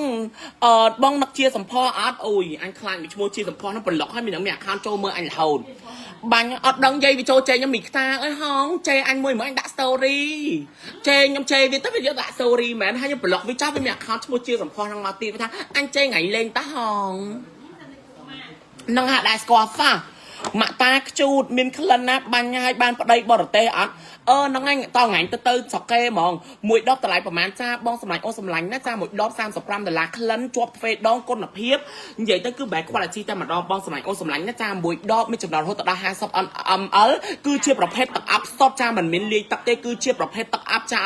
អឺបងនឹកជាសម្ផស្សអត់អូយអញខ្លាចមួយឈ្មោះជាសម្ផស្សហ្នឹងប្រឡុកហើយមាននឹងមាន account ចូលមើលអញរហូតបាញ់អត់ដឹងយាយវាចូលចេញខ្ញុំមីខ្តាអើយហងជេអញមួយមើលអញដាក់ story ជេខ្ញុំជេវាទៅវាយកដាក់ story មែនហើយខ្ញុំប្រឡុកវាចោលវាមាន account ឈ្មោះជាសម្ផស្សហ្នឹងមកទៀតវាថាអញជេថ្ងៃលេងតាហងនឹងហាក់ដែរស្គាល់ហ្វាម៉ាក់តាខ្ជូតមានក្លិនណាបាញ់ឲ្យបានប្តីបរទេសអត់អឺហ្នឹងឯងតថ្ងៃទៅទៅស្រុកគេហ្មងមួយដបតម្លៃប្រហែលចាបងសម្លាញ់អូសម្លាញ់ណាចាមួយដប35ដុល្លារក្លិនជាប់ទ្វេដងគុណភាពនិយាយទៅគឺបែរ quality តែម្ដងបងសម្លាញ់អូសម្លាញ់ណាចាមួយដបមានចំណរហូតដល់50 ml គឺជាប្រភេទទឹកអាប់សុតចាមិនមានលាយទឹកទេគឺជាប្រភេទទឹកអាប់ចា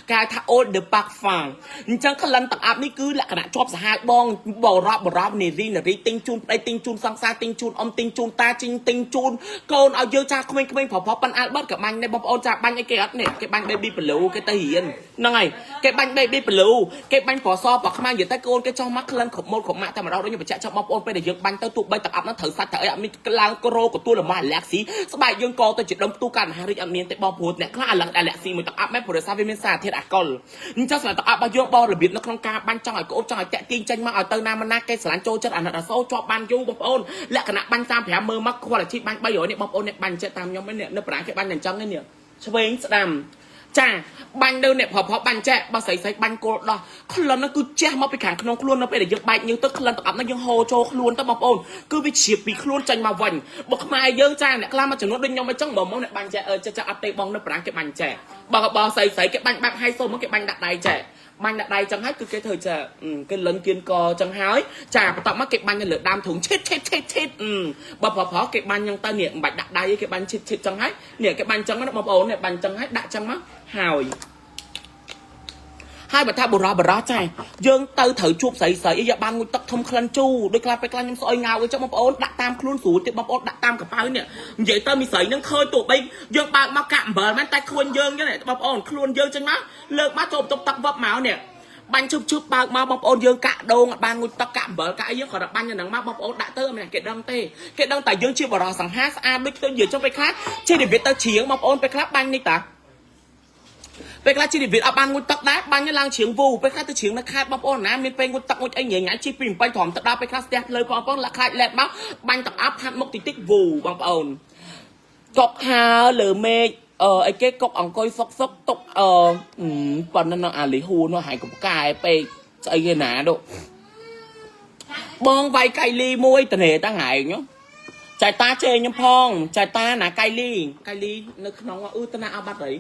គេហៅថា Eau de Parfum អញ្ចឹងក្លិនទឹកអាប់នេះគឺលក្ខណៈជាប់សាហាវបងបរោះបរោះនារីនារីទិញជូនប្តីទិញជូនសង្សារទិញជូនអ៊ំទិញជូនតាជីងទិញជូនកូនឲ្យយើងចាក្មេងៗប្រុសៗប៉ិនអាល់បឺតក៏បាញ់ដែរបងប្អូនចាបាញ់អីគេអត់នេះគេបាញ់ baby blue គេទៅរៀនហ្នឹងហើយគេបាញ់ baby blue គេបាញ់ប្រសប្រខ្មៅនិយាយទៅកូនគេចង់មកក្លិនគ្រប់ម៉ូតគ្រប់ម៉ាក់តែម្ដងដូចខ្ញុំបញ្ជាក់ចង់បងប្អូនពេលដែលយើងបាញ់ទៅទោះបីទឹកអាប់ហ្នឹងត្រូវសាច់ត្រូវអីអត់មានឡើងក្រោកទួលលំអាឡែកស៊ីស្បែកយើងកទៅជាដុំផ្ទុះកាត់មហារីកអត់មានទេបងព្រោះអ្នកខ្លះអាឡែកអាឡែកស៊ីមួយទឹកអាប់មែនព្រោះដោយសារវាមានសារធាតុអាល់កុលអញ្ចឹងសម្រាប់ទឹកអាប់របស់យើងបងរបៀបនៅក្នុងការបាញ់ចង់ឲ្យកូនចង់ឲ្យតាក់ទាញចេញមកឲ្យទៅណាមកណាគេស្រឡាញ់ចូលចិត្តអាណិតអាសូរជាប់បានយូរបងប្អូនលក្ខណៈបាញ់35មើលមក quality បាញ់300នេះបងប្អូនអ្នកបាញ់ចិត្តតាមខ្ញុំនេះនៅប្រាគេបាញ់តែអញ្ចឹងនេះឆ្វេងស្ដាំចាបាញ់ទៅអ្នកប្រុសប្រុសបាញ់ចេះបើស្រីស្រីបាញ់គល់ដោះក្លិនហ្នឹងគឺជះមកពីខាងក្នុងខ្លួននៅពេលដែលយើងបែកញើសទៅក្លិនទឹកអប់ហ្នឹងយើងហូរចូលខ្លួនទៅបងប្អូនគឺវាជ្រាបពីខ្លួនចេញមកវិញបើខ្មែរយើងចាអ្នកខ្លះមួយចំនួនដូចខ្ញុំអញ្ចឹងបងមកអ្នកបាញ់ចេះអឺចេះចេះអត់ទេបងនៅប្រាំងគេបាញ់ចេះបើបើស្រីស្រីគេបាញ់បែបហៃសូមកគេបាញ់ដាក់ដៃចេះបាញ់ដាក់ដៃចឹងហើយគឺគេធ្វើចេះគេលិនគៀនកចឹងហើយចាបន្ទាប់មកគេបាញ់នៅលើដើមធុងឈិតឈិតឈិតឈិតបើប្រុសប្រុសគេបាញ់ចឹងទៅនេះមិនបាច់ដាក់ដៃទេគេបាញ់ឈិតឈិតចឹងហើយនេះគេបាញ់ចឹងណាបងប្អូននេះបាញ់ចឹងហើយដាក់ចឹងមកហើយហើយបើថាបុរសបុរសចាយើងទៅត្រូវជួបស្រីស្រីអីយកបានងូតទឹកធំក្លិនជូរដូចខ្លះពេលខ្លះខ្ញុំស្អុយងៅអីចឹងបងប្អូនដាក់តាមខ្លួនស្រួលទៀតបងប្អូនដាក់តាមកប៉ៅនេះនិយាយទៅមីស្រីនឹងឃើញទោះបីយើងបើកមកកាក់អំបិលមែនតែខ្លួនយើងចឹងបងប្អូនខ្លួនយើងចឹងមកលើកមកចូលបន្ទប់ទឹកវឹបមកនេះបាញ់ជប់ជប់បើកមកបងប្អូនយើងកាក់ដូងអត់បានងូតទឹកកាក់អំបិលកាក់អីយើងគ្រាន់តែបាញ់យ៉ាងហ្នឹងមកបងប្អូនដាក់ទៅអត់មានគេដឹងទេគេដឹងតែយើងជាបរិសសង្ហាស្អាតដូចឃើញនិយាយចឹងពេលខ្លះជាជីវិតទៅជ្រៀងបងប្អូនពេលខ្លះបាញ់នេះតាពេលខ្លះជីវិតអត់បានងូតទឹកដែរបាញ់ឡើងជ្រៀងវូពេលខ្លះទៅជ្រៀងនៅខេត្តបងប្អូនណាមានពេលងូតទឹកងូតអីញ៉ៃញ៉ៃជីពី8ត្រមទៅដល់ពេលខ្លះស្ទះផ្លូវបងប្អូនលាក់ខ្លាចលែតមកបាញ់ទឹកអាប់ហាត់មុខតិចតិចវូបងប្អូនកុកហើលើមេឃអឺអីគេកុកអង្គុយសុកសុកទុកអឺប៉ុណ្ណឹងអាលីហ៊ូនោះហើយកកែពេកស្អីគេណានោះបងវាយកៃលីមួយតនេតាថ្ងៃញចៃតាជេរខ្ញុំផងចៃតាណាកៃលីកៃលីនៅក្នុងអឺតណាអបាត់អី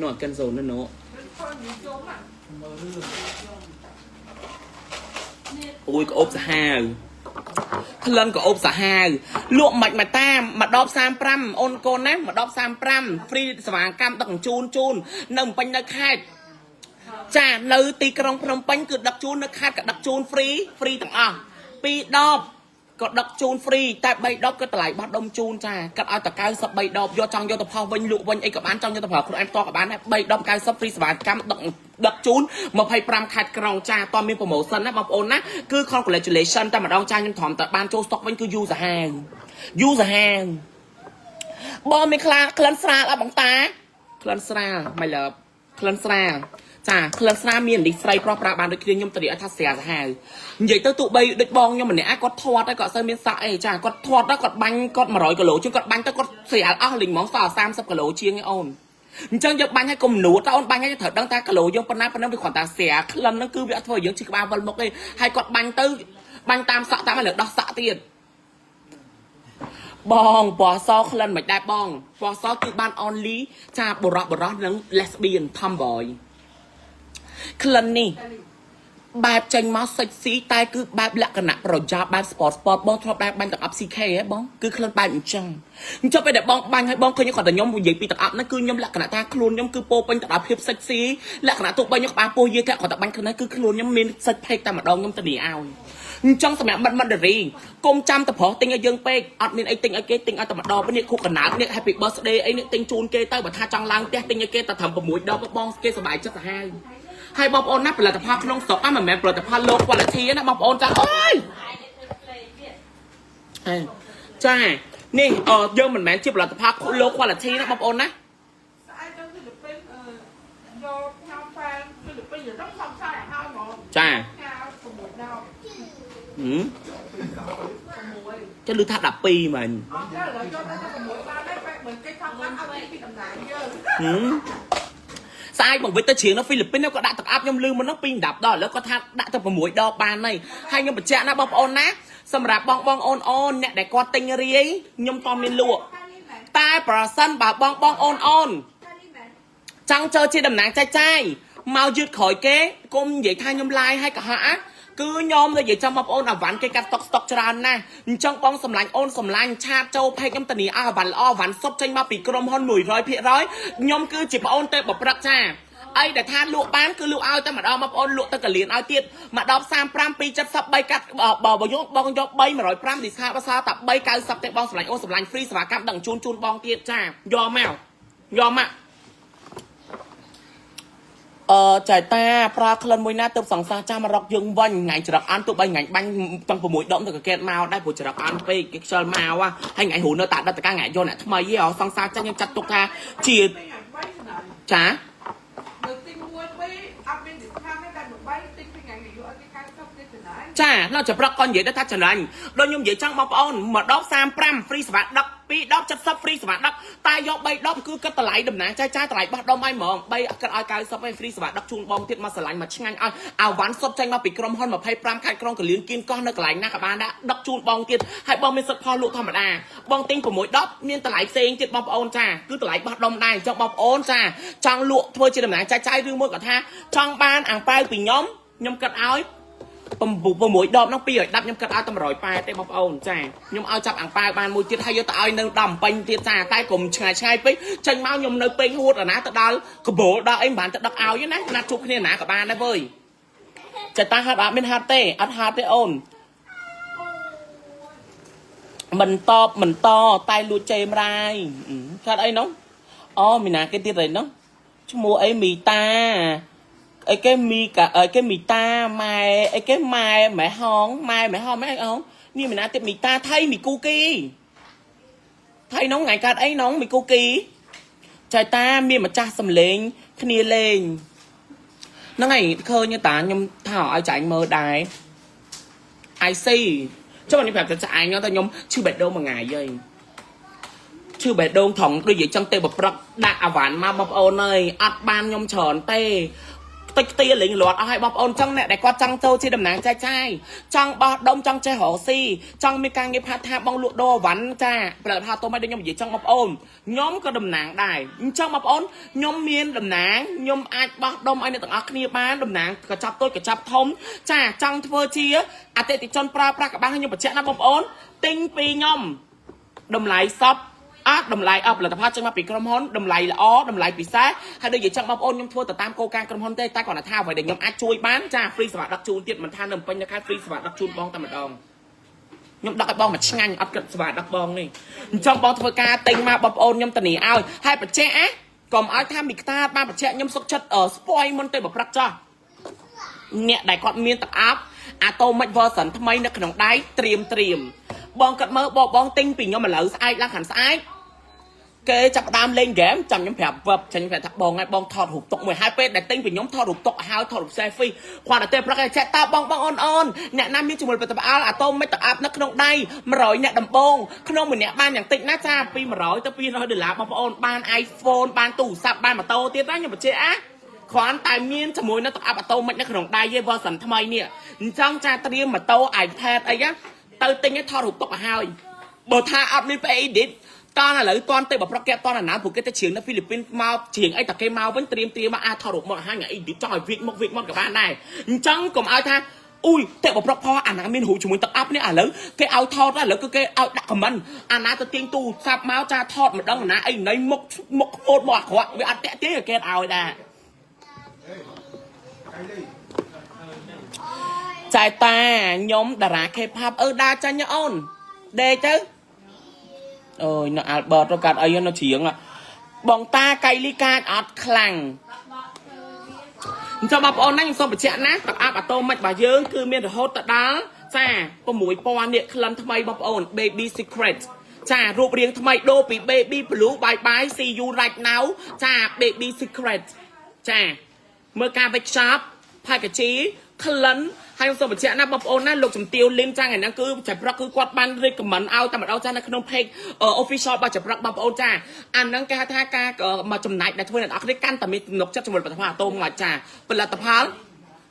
នោះកិនសូននោះអូយក្អូបសាហាវក្លិនក្អូបសាហាវលក់មិនមកតាមមកដប35អូនកូនណាមកដប35 free សេវាកម្មដឹកជញ្ជូនជូននៅភ្នំពេញនៅខេត្តចានៅទីក្រុងភ្នំពេញគឺដឹកជូននៅខេត្តក៏ដឹកជូន free free ទាំងអស់2ដបក៏ដឹកជូន free តែ3ដបក៏តម្លៃបោះដុំជូនចាកាត់ឲ្យតែ93ដបយកចង់យកទៅផុសវិញលក់វិញអីក៏បានចង់យកទៅប្រើខ្លួនឯងផ្ទាល់ក៏បានដែរ3ដប90 free សេវាកម្មដឹកដឹកជូន25ខេត្តក្រុងចាតមាន promotion ណាបងប្អូនណាគឺ congratulation តែម្ដងចាខ្ញុំទ្រាំតែបានចូលស្តុកវិញគឺយូរសាហាវយូរសាហាវបងមានខ្លាក្លិនស្រាលអត់បងតាក្លិនស្រាល my love ក្លិនស្រាលចាក្លិនស្រាមាននេះស្រីប្រុសប្រើបានដូចគ្នាខ្ញុំតរិយថាស្រាសាហាវនិយាយទៅទោះបីដូចបងខ្ញុំម្នាក់គាត់ធាត់ហើយគាត់អត់សូវមានសក់អីចាគាត់ធាត់ដល់គាត់បាញ់គាត់100គីឡូជាងគាត់បាញ់ទៅគាត់ស្រាលអស់លេងហ្មងសល់30គីឡូជាងឯអូន អញ្ចឹងយើងបាញ់ឲ្យកុំនួតតើអូនបាញ់ឲ្យត្រូវដឹងថាគីឡូយើងប៉ុណ្ណាប៉ុណ្ណឹងវាគ្រាន់តែស្រាក្លិនហ្នឹងគឺវាអត់ធ្វើឲ្យយើងឈឺក្បាលវិលមុខទេហើយគាត់បាញ់ទៅបាញ់តាមសក់តាមឲ្យលើដោះសក់ទៀតបងពណ៌សក្លិនមិនដែរបងពណ៌សគឺបាន only ចាបុរសបុរសនិង lesbian tomboy ក្លិននេះ បែបចេញមកសិចស៊ីតែគឺបែបលក្ខណៈប្រយោបែប sport sport បងធ្លាប់ដែរបាញ់ទឹកអប់ CK ហ៎បងគឺក្លិនបែបអញ្ចឹងអញ្ចឹងពេលដែលបងបាញ់ឲ្យបងឃើញគាត់តែខ្ញុំនិយាយពីទឹកអប់ហ្នឹងគឺខ្ញុំលក្ខណៈថាខ្លួនខ្ញុំគឺពោពេញទៅដោយភាពសិចស៊ីលក្ខណៈទោះបីខ្ញុំក្បាលពោះយាធាក់គាត់តែបាញ់ខ្លួនហ្នឹងគឺខ្លួនខ្ញុំមានសិចផេកតែម្ដងខ្ញុំធានាឲ្យអញ្ចឹងសម្រាប់មិត្តមិត្តនារីកុំចាំតែប្រុសទិញឲ្យយើងពេកអត់មានអីទិញឲ្យគេទិញឲ្យតែម្ដងនេះខួបកណើតនេះ Happy Birthday អីនេះទិញជូនគេទៅបើថាចង់ឡើងផ្ទះទិញឲ្យគេតែត្រឹម6ដបបងគេសប្បាយចិត្តសាហាវ ហើយបងប្អូនណាផលិតផលក្នុងស្រុកហ្នឹងមិនមែនផលិតផល low quality ណាបងប្អូនចាអូយហេចានេះអឺយើងមិនមែនជាផលិតផល low quality ណាបងប្អូនណា ស្អែកទៅហ្វីលីពីនអឺយកញ៉ាំហ្វែនហ្វីលីពីនទៅសំសាយឲ្យហើយហ្មង ចា ញ៉ាំ6ដប ហឹមចេះឮថា12មែន អត់ទេឥឡូវយកទៅតែ6បានដែរបែបមិនគេចង់បានឲ្យពីតំណាងយើង ហឹមស្អែកបងវិតទៅច្រៀងនៅហ្វីលីពីនក៏ដាក់ទឹកអាប់ខ្ញុំលឺមុននោះ2 10ដល់ឥឡូវគាត់ថាដាក់ទៅ6ដបបានហើយហើយខ្ញុំបញ្ជាក់ណាបងប្អូនណាសម្រាប់បងបងអូនអូនអ្នកដែលគាត់ទិញរាយខ្ញុំតមានលក់តែប្រសិនបើបងបងអូនអូន ចង់ចូលជាតំណាងចែកចាយមកយឺតក្រោយគេគុំនិយាយថាខ្ញុំឡាយឲ្យកុហកអាគឺខ្ញុំនិយាយចំបងប្អូនអាវ៉ាន់គេកាត់តុកស្តុកច្រើនណាស់អញ្ចឹងបងសម្លាញ់អូនសម្លាញ់ឆាតចូលផេកខ្ញុំតានីឲ្យអាវ៉ាន់ល្អអាវ៉ាន់សុបចេញមកពីក្រុមហ៊ុន100%ខ្ញុំគឺជាប្អូនទេបព្រឹកចាអីដែលថាលក់បានគឺលក់ឲ្យតែម្ដងបងប្អូនលក់ទៅកលៀនឲ្យទៀតម្ដង35 273កាត់បើបើយកបងយក3 105ទីសាភាសាតែ390ទេបងសម្លាញ់អូនសម្លាញ់ free សេវាកម្មដឹងជូនជូនបងទៀតចាយកមកយកមក អឺចៃតាប្រើក្លិនមួយណាទៅសង្សារចាំមករកយើងវិញថ្ងៃច្រកអានទោះបីថ្ងៃបាញ់តាំង6ដុំទៅកកេតមកដែរព្រោះច្រកអានពេកគេខ្ជិលមកហ่ะហើយថ្ងៃហូនៅតាដតកាថ្ងៃយកអ្នកថ្មីហ៎សង្សារចាស់ខ្ញុំចាត់ទុកថាជា ពីថ្ងៃ3ចំណៃ ចា នៅទិញ1 2អត់មាន discount ទេតែ3ទិញពីថ្ងៃនេះយកឲ្យគេ90ទៀតចំណៃ ចានៅច្រកក៏និយាយដែរថាចំណេញដូចខ្ញុំនិយាយចង់បងប្អូនមួយដប35 free សេវាដឹក2ដប70 free សេវាដឹកតែយក3ដបគឺគិតតម្លៃតំណាងចាយចាយតម្លៃបោះដុំឲ្យហ្មង3គិតឲ្យ90ឲ្យ free សេវាដឹកជូនបងទៀតមកស្រឡាញ់មកឆ្ងាញ់ឲ្យអាវ៉ាន់សុបចេញមកពីក្រុមហ៊ុន25ខេត្តក្រុងកលៀនគៀនកោះនៅកន្លែងណាក៏បានដែរដឹកជូនបងទៀតហើយបងមានសិទ្ធិផលលក់ធម្មតាបងទិញ6ដបមានតម្លៃផ្សេងទៀតបងប្អូនចាគឺតម្លៃបោះដុំដែរអញ្ចឹងបងប្អូនចាចង់លក់ធ្វើជាតំណាងចាយចាយឬមួយក៏ថាចង់បានអាំងប៉ាវពីខ្ញុំខ្ញុំគិតឲ្យ 6ដបហ្នឹង210ខ្ញុំគិតឲ្យតែ180ទេបងប្អូនចាខ្ញុំឲ្យចាប់អាំងប៉ាវបានមួយទៀតហើយយកទៅឲ្យនៅដល់អំពេញទៀតចាតែកុំឆ្ងាយឆ្ងាយពេកចេញមកខ្ញុំនៅពេញហួតអាណាទៅដល់កបូលដល់អីមិនបានទៅដឹកឲ្យទេណាណាជួបគ្នាណាក៏បានដែរវើយចតាហត់អត់មានហត់ទេអត់ហត់ទេអូនមិនតបមិនតតែលួចជេមរាយកាត់អីនោះអូមីណាគេទៀតអីនោះឈ្មោះអីមីតា អីគេមីកាអីគេមីតាម៉ែអីគេម៉ែម៉ែហងម៉ែម៉ែហងម៉ែអងនេះមីណាទៀតមីតាថៃមីគូគីថៃនងថ្ងៃកាត់អីនងមីគូគីចៃតាមានម្ចាស់សំលេងគ្នាលេងហ្នឹងហើយឃើញតាខ្ញុំថាឲ្យចាញ់មើលដែរ I see ចុះនេះប្រាប់តែចាអញទៅខ្ញុំឈឺបេះដូងមួយថ្ងៃហើយឈឺបេះដូងថងដូចនិយាយចឹងទេបប្រឹកដាក់អាវ៉ាន់មកបងប្អូនអើយអត់បានខ្ញុំច្រើនទេ តិចខ្ទាលេងលាត់អស់ឲ្យបងប្អូនចង់អ្នកដែលគាត់ចង់ចូលជាតំណាងចែកចាយចង់បោះដុំចង់ចេះរកស៊ីចង់មានការងារផាត់ថាបងលក់ដូរអវ៉ាន់ចាផលិតផលតូមិនដូចខ្ញុំនិយាយចង់បងប្អូនខ្ញុំក៏តំណាងដែរអញ្ចឹងបងប្អូនខ្ញុំមានតំណាងខ្ញុំអាចបោះដុំឲ្យអ្នកទាំងអស់គ្នាបានតំណាងកញ្ចប់តូចកញ្ចប់ធំចាចង់ធ្វើជាអតិថិជនប្រើប្រាស់ក៏បានខ្ញុំបញ្ជាក់ណាបងប្អូនទិញពីខ្ញុំតម្លៃសពអត់តម្លៃអត់ផលិតផលចេញមកពីក្រុមហ៊ុនតម្លៃល្អតម្លៃពិសេសហើយដូចនិយាយចឹងបងប្អូនខ្ញុំធ្វើទៅតាមគោលការណ៍ក្រុមហ៊ុនទេតែគ្រាន់តែថាអ្វីដែលខ្ញុំអាចជួយបានចា free សេវាដឹកជូនទៀតមិនថានៅពេញនៅខេត្ត free សេវាដឹកជូនបងតែម្ដងខ្ញុំដឹកឲ្យបងមកឆ្ងាញ់អត់គិតសេវាដឹកបងនេះអញ្ចឹងបងធ្វើការទិញមកបងប្អូនខ្ញុំធានាឲ្យហើយបញ្ជាក់ណាកុំឲ្យថាមីខ្តាបានបញ្ជាក់ខ្ញុំសុកចិត្តស្ពយមុនទៅបព្រឹកចោះអ្នកដែលគាត់មានទឹកអប់ Atomic version ថ្មីនៅក្នុងដៃត្រៀមត្រៀមបងគាត់មើលបងបងទិញពីខ្ញុំឥឡូវស្អែកឡើងខាងស្អែក គេចាប់ផ្ដើមលេងហ្គេមចាំខ្ញុំប្រាប់វឹបចាញ់ប្រាប់ថាបងហើយបងថតរូបទុកមួយហើយពេលដែលទិញពីខ្ញុំថតរូបទុកហើយថតរូប selfie គាត់តែទេប្រឹកឲ្យចេះតើបងបងអូនអូនអ្នកណាមានជាមួយផលិតផលអាតូមិចទឹកអាប់នៅក្នុងដៃ100អ្នកដំបងក្នុងម្នាក់បានយ៉ាងតិចណាស់ចាពី100ទៅ200ដុល្លារបងប្អូនបាន iPhone បានទូរស័ព្ទបានម៉ូតូទៀតណាខ្ញុំបញ្ជាក់អាគ្រាន់តែមានជាមួយនៅទឹកអាប់អាតូមិចនៅក្នុងដៃឯ version ថ្មីនេះអញ្ចឹងចាត្រៀមម៉ូតូ iPad អីណាទៅទិញឲ្យថតរូបទុកឲ្យហើយបើថាអត់មានពេល edit តឥឡូវតន់ទេបើប្រកែតន់អាណាព្រោះគេទៅច្រៀងនៅហ្វីលីពីនមកច្រៀងអីតែគេមកវិញត្រៀមត្រៀមមកអាចថតរូបមកឲ្យថ្ងៃ edit ចង់ឲ្យវាចមកវាចមកក៏បានដែរអញ្ចឹងកុំឲ្យថាអ៊ុយតែបើប្រកផលអាណាមានរូបជាមួយទឹកអាប់នេះឥឡូវគេឲ្យថតឥឡូវគឺគេឲ្យដាក់ comment អាណាទៅទាញទូរស័ព្ទមកចាថតម្ដងអាណាអីណីមុខមុខខ្មោតមកអាក្រក់វាអត់តាក់ទាញគេឲ្យដែរ កៃលី ចែតាខ្ញុំតារា K-pop អឺដើរចាញ់អូនដេកទៅអូយនៅ Albert ទៅកាត់អីនៅច្រៀងបងតាកៃលីកាតអត់ខ្លាំងអញ្ចឹងបងប្អូនណាខ្ញុំសូមបញ្ជាក់ណាទឹកអាប់អាតូម៉ាច់របស់យើងគឺមានរហូតទៅដល់ចា6000នេះក្លិនថ្មីបងប្អូន Baby Secret ចារូបរាងថ្មីដូរពី Baby Blue bye bye see you right now ចា Baby Secret ចាមើលការវេចខ្ចប់ផាកាជីក្លិនហើយខ្ញុំសូមបញ្ជាក់ណាបងប្អូនណាលោកជំទាវលីមចាថ្ងៃហ្នឹងគឺចាប់ប្រកគឺគាត់បាន recommend ឲ្យតែម្ដងចានៅក្នុង page official របស់ចាប់ប្រកបងប្អូនចាអាហ្នឹងគេហៅថាការមកចំណែកដែលធ្វើអ្នកនរគ្នាកាន់តែមានទំនុកចិត្តជាមួយផលិតផលអាតូមមកចាផលិតផល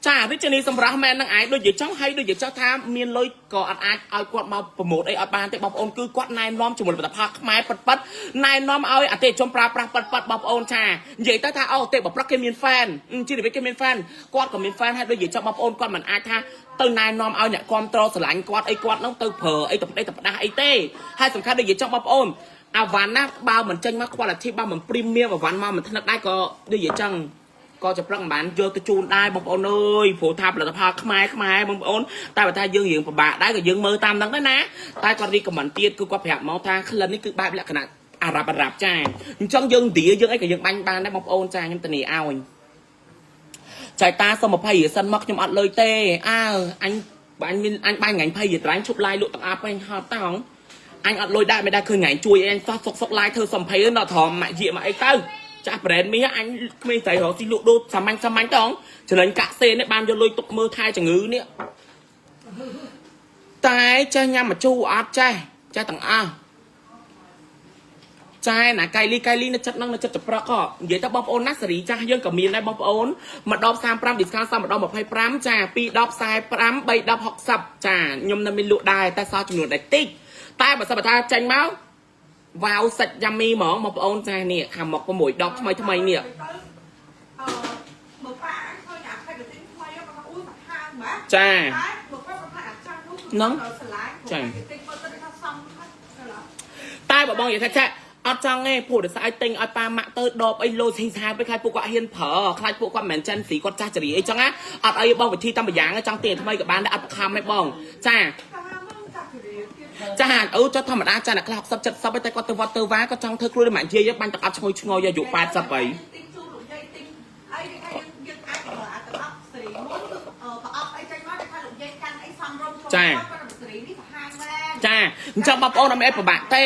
ចារាជនីសម្រាប់មែនហ្នឹងឯងដូចជាចង់ឲ្យដូចជាចង់ថាមានលុយក៏អត់អាចឲ្យគាត់មកប្រម៉ូទអីអត់បានទេបងប្អូនគឺគាត់ណែនាំជាមួយផលិតផលខ្មែរពិតពិតណែនាំឲ្យអតិថិជនប្រើប្រាស់ពិតពិតបងប្អូនចានិយាយទៅថាអូទេបើប្រុសគេមាន fan ជីវិតគេមាន fan គាត់ក៏មាន fan ហើយដូចជាចង់បងប្អូនគាត់មិនអាចថាទៅណែនាំឲ្យអ្នកគ្រប់ត្រស្រឡាញ់គាត់អីគាត់ហ្នឹងទៅប្រើអីទៅប្តីទៅផ្ដាស់អីទេហើយសំខាន់ដូចជាចង់បងប្អូនអាវ៉ាន់ណាបើមិនចេញមក quality បើមិន premium អាវ៉ាន់មកមិនថ្នឹកដែរក៏ដូចជាចង់ ក៏จะប្រឹងមិនបានយកទៅជូនដែរបងប្អូនអើយព្រោះថាផលិតផលខ្មែរខ្មែរបងប្អូនតែបើថាយើងរៀងពិបាកដែរក៏យើងមើលតាមហ្នឹងដែរណាតែគាត់រីកមិនទៀតគឺគាត់ប្រាប់មកថាក្លិននេះគឺបែបលក្ខណៈអារ៉ាប់អារ៉ាប់ចាអញ្ចឹងយើងឌីយើងអីក៏យើងបាញ់បានដែរបងប្អូនចាខ្ញុំធានាឲ្យចៃតាសុំ20រៀលសិនមកខ្ញុំអត់លុយទេអើអញបាញ់មានអញបាញ់ថ្ងៃ20រៀលត្រែងឈប់ឡាយលក់ទាំងអាប់ឯងហត់តោងអញអត់លុយដែរមិនដែរឃើញថ្ងៃជួយអីអញសោះសុកសុកឡាយធ្វើសំ20រៀលដល់ត្រមម៉ាក់យាមកអីទៅចាស់ brand មាសអញក្មេងស្រីរកស៊ីលក់ដូរសាមញ្ញសាមញ្ញតងចំណេញកាក់សេនេះបានយកលុយទុកមើលថែជំងឺនេះតែចេះញ៉ាំម្ជូរអត់ចេះចេះទាំងអស់ចែណាកៃលីកៃលីនៅចិត្តហ្នឹងនៅចិត្តចប្រកហ៎និយាយទៅបងប្អូនណាសេរីចាស់យើងក៏មានដែរបងប្អូនមួយដប35 discount សមម្ដង25ចា2ដប45 3ដប60ចាខ្ញុំនៅមានលក់ដែរតែសល់ចំនួនតែតិចតែបើសិនបើថាចេញមកវ៉ាវសាច់យ៉ាំមីហ្មងបងប្អូនចានេះខាងមុខ6ដបថ្មីថ្មីនេះ អឺមើលប៉ាឃើញអា packaging ថ្មីគាត់ថាអូយសាហាវម៉េច ចា តែមើលប៉ាគាត់ថាអាចាស់នោះ ហ្នឹង ស្រឡាញ់ ចា packaging មើលទៅថាសមហ្នឹង តែបើបងនិយាយថាចាអត់ចង់ទេព្រោះដោយសារឲ្យទិញឲ្យប៉ាម៉ាក់ទៅដបអីលោស៊ីសាពេកខ្លាចពួកគាត់ហ៊ានប្រើខ្លាចពួកគាត់មិនមែនចិនស៊ីគាត់ចាស់ចរីអីចឹងណាអត់អីបងវិធីតាមម្យ៉ាងចង់ទិញថ្មីក៏បានដែរអត់បង្ខំទេបងចាចាអឺចុះធម្មតាចាអ្នកខ្លះ60 70តែគាត់ទៅវត្តទៅវាគាត់ចង់ធ្វើខ្លួនមិននិយាយបាញ់ទឹកអត់ឈ្ងុយឈ្ងយអាយុ80អី ទិញជូនលោកយាយទិញអីគេថាយើងយើងអាចប្រើអាទឹកអប់សេរីមុនគឺប្រអប់អីចេញមកគេថាលោកយាយកាន់អីសមរម្យចូលគាត់សេរីនេះសាហាវមែន ចាអញ្ចឹងបងប្អូនអត់មានអីពិបាកទេ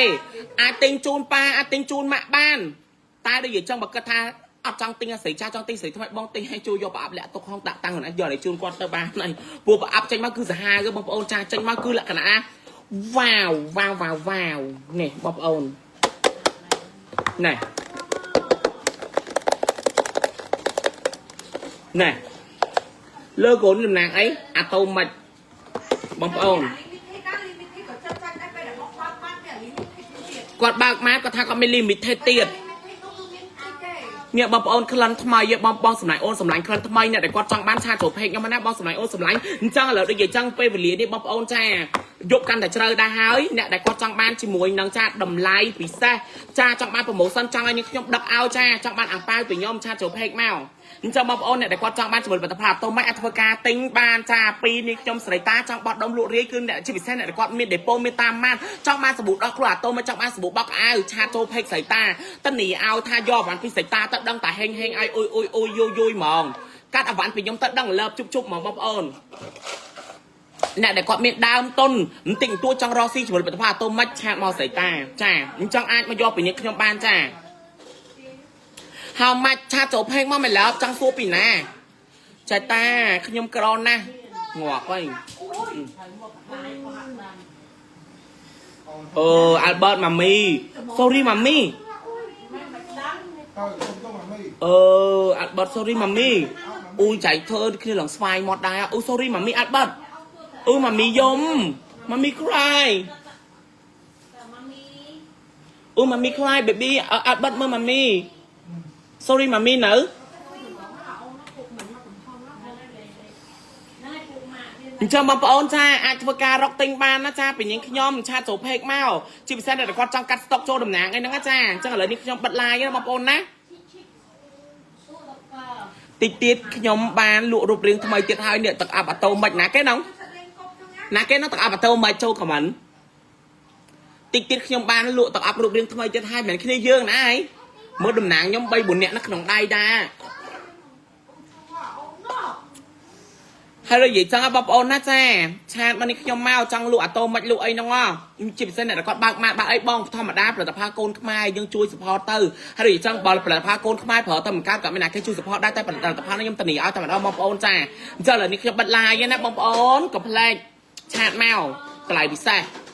អាចទិញជូនប៉ាអាចទិញជូនម៉ាក់បានតែដូចនិយាយចឹងបើគិតថាអត់ចង់ទិញអាស្រីចាស់ចង់ទិញស្រីថ្មីបងទិញឲ្យជួយយកប្រអប់លាក់ទុកហងដាក់តាំងខ្លួនឯងយកឲ្យជូនគាត់ទៅបានហើយពួកប្រអប់ចេញមកគឺសាហាវគឺបងប្អូនចាស់ចេញមកគឺលក្ខណៈវ៉ាវវ៉ាវវ៉ាវវ៉ាវនេះបងប្អូនណែណែលើកូនតំណាងអីអាតូម៉ាច់បងប្អូន limited ណា limited ក៏ចិត្តចាញ់ដែរពេលដែលមកបើកបានមាន limited ទៀត គាត់បើកមកគាត់ថាគាត់មាន limited ទៀត limited នោះគឺមានតិចទេ នេះបងប្អូនក្លិនថ្មីបងបងសម្លាញ់អូនសម្លាញ់ក្លិនថ្មីអ្នកដែលគាត់ចង់បានឆាចូលពេកខ្ញុំណាបងសម្លាញ់អូនសម្លាញ់អញ្ចឹងឥឡូវដូចនិយាយចឹងពេលវេលានេះបងប្អូនចាយប់កាន់តែជ្រៅដែរហើយអ្នកដែលគាត់ចង់បានជាមួយនឹងចាតម្លៃពិសេសចាចង់បាន promotion ចង់ឲ្យនាងខ្ញុំដឹកឲ្យចាចង់បានអាំងប៉ាវពីខ្ញុំឆាចូលពេកមកអញ្ចឹងបងប្អូនអ្នកដែលគាត់ចង់បានជាមួយផលិតផលអាតូម៉ាច់អាចធ្វើការទិញបានចាពីនេះខ្ញុំស្រីតាចង់បោះដុំលក់រាយគឺអ្នកជាពិសេសអ្នកដែលគាត់មានដេប៉ូមានតាមម៉ានចង់បានសាប៊ូដោះខ្លួនអាតូម៉ាច់ចង់បានសាប៊ូបោកអាវឆាចូលពេកស្រីតាតនីឲ្យថាយកអាវ៉ាន់ពីស្រីតាទៅដឹងតែហេងហេងឲ្យអ៊ុយអ៊ុយអ៊ុយយូយយូយហ្មងកាត់អាវ៉ាន់ពីខ្ញុំទៅដឹងលើបជុបជុបហ្មងបងប្អូន អ្នកដែលគាត់មានដើមទុនបន្តិចបន្តួចចង់រកស៊ីជាមួយផលិតផលអាតូម៉ិច chat មកស្រីតាចាអញ្ចឹងអាចមកយកពីនេះខ្ញុំបានចា How much chat ចូល page មកមិនឡើបចង់សួរពីណាចាតាខ្ញុំក្រណាស់ងាប់ហើយអឺ Albert ម៉ាមី sorry ម៉ាមី ទៅសុំទៅម៉ាមី អឺ Albert sorry ម៉ាមីអ៊ូចៃធ្វើគ្នាឡើងស្វាយមាត់ដែរអ៊ូ sorry ម៉ាមី Albert អ៊ូម៉ាមីយំម៉ាមី cry អ៊ូម៉ាមី cry baby Albert មើលម៉ាមី sorry ម៉ាមីនៅអញ្ចឹងបងប្អូនចាអាចធ្វើការរកទិញបានណាចាពីនាងខ្ញុំ chat ចូល page មកជាពិសេសដែលគាត់ចង់កាត់ស្តុកចូលតំណាងអីហ្នឹងណាចាអញ្ចឹងឥឡូវនេះខ្ញុំបិទ live ណាបងប្អូនណាតិចទៀតខ្ញុំបានលក់រូបរាងថ្មីទៀតហើយនេះទឹកអាប់អាតូមិនណាគេហ្នឹងណាគេហ្នឹងទឹកអាប់អាតូមិនចូលខមមិនតិចទៀតខ្ញុំបានលក់ទឹកអាប់រូបរាងថ្មីទៀតហើយមិនមែនគ្នាយើងណាអីមើលតំណាងខ្ញុំ3 4នាក់នៅក្នុងដៃដែរហើយនិយាយចឹងបងប្អូនណាចា chat មកនេះខ្ញុំមកចង់លក់អាតូមិនលក់អីហ្នឹងជាពិសេសអ្នកដែលគាត់បើកម៉ាកបើកអីបងធម្មតាផលិតផលកូនខ្មែរយើងជួយ support ទៅហើយនិយាយចឹងបើផលិតផលកូនខ្មែរប្រើទៅមិនកើតក៏មានអ្នកគេជួយ support ដែរតែផលិតផលនេះខ្ញុំធានាឲ្យតែម្ដងបងប្អូនចាអញ្ចឹងឥឡូវនេះខ្ញុំបិទ live ណាបងប្អូនកុំភ្លេច chat មកតម្លៃពិសេស។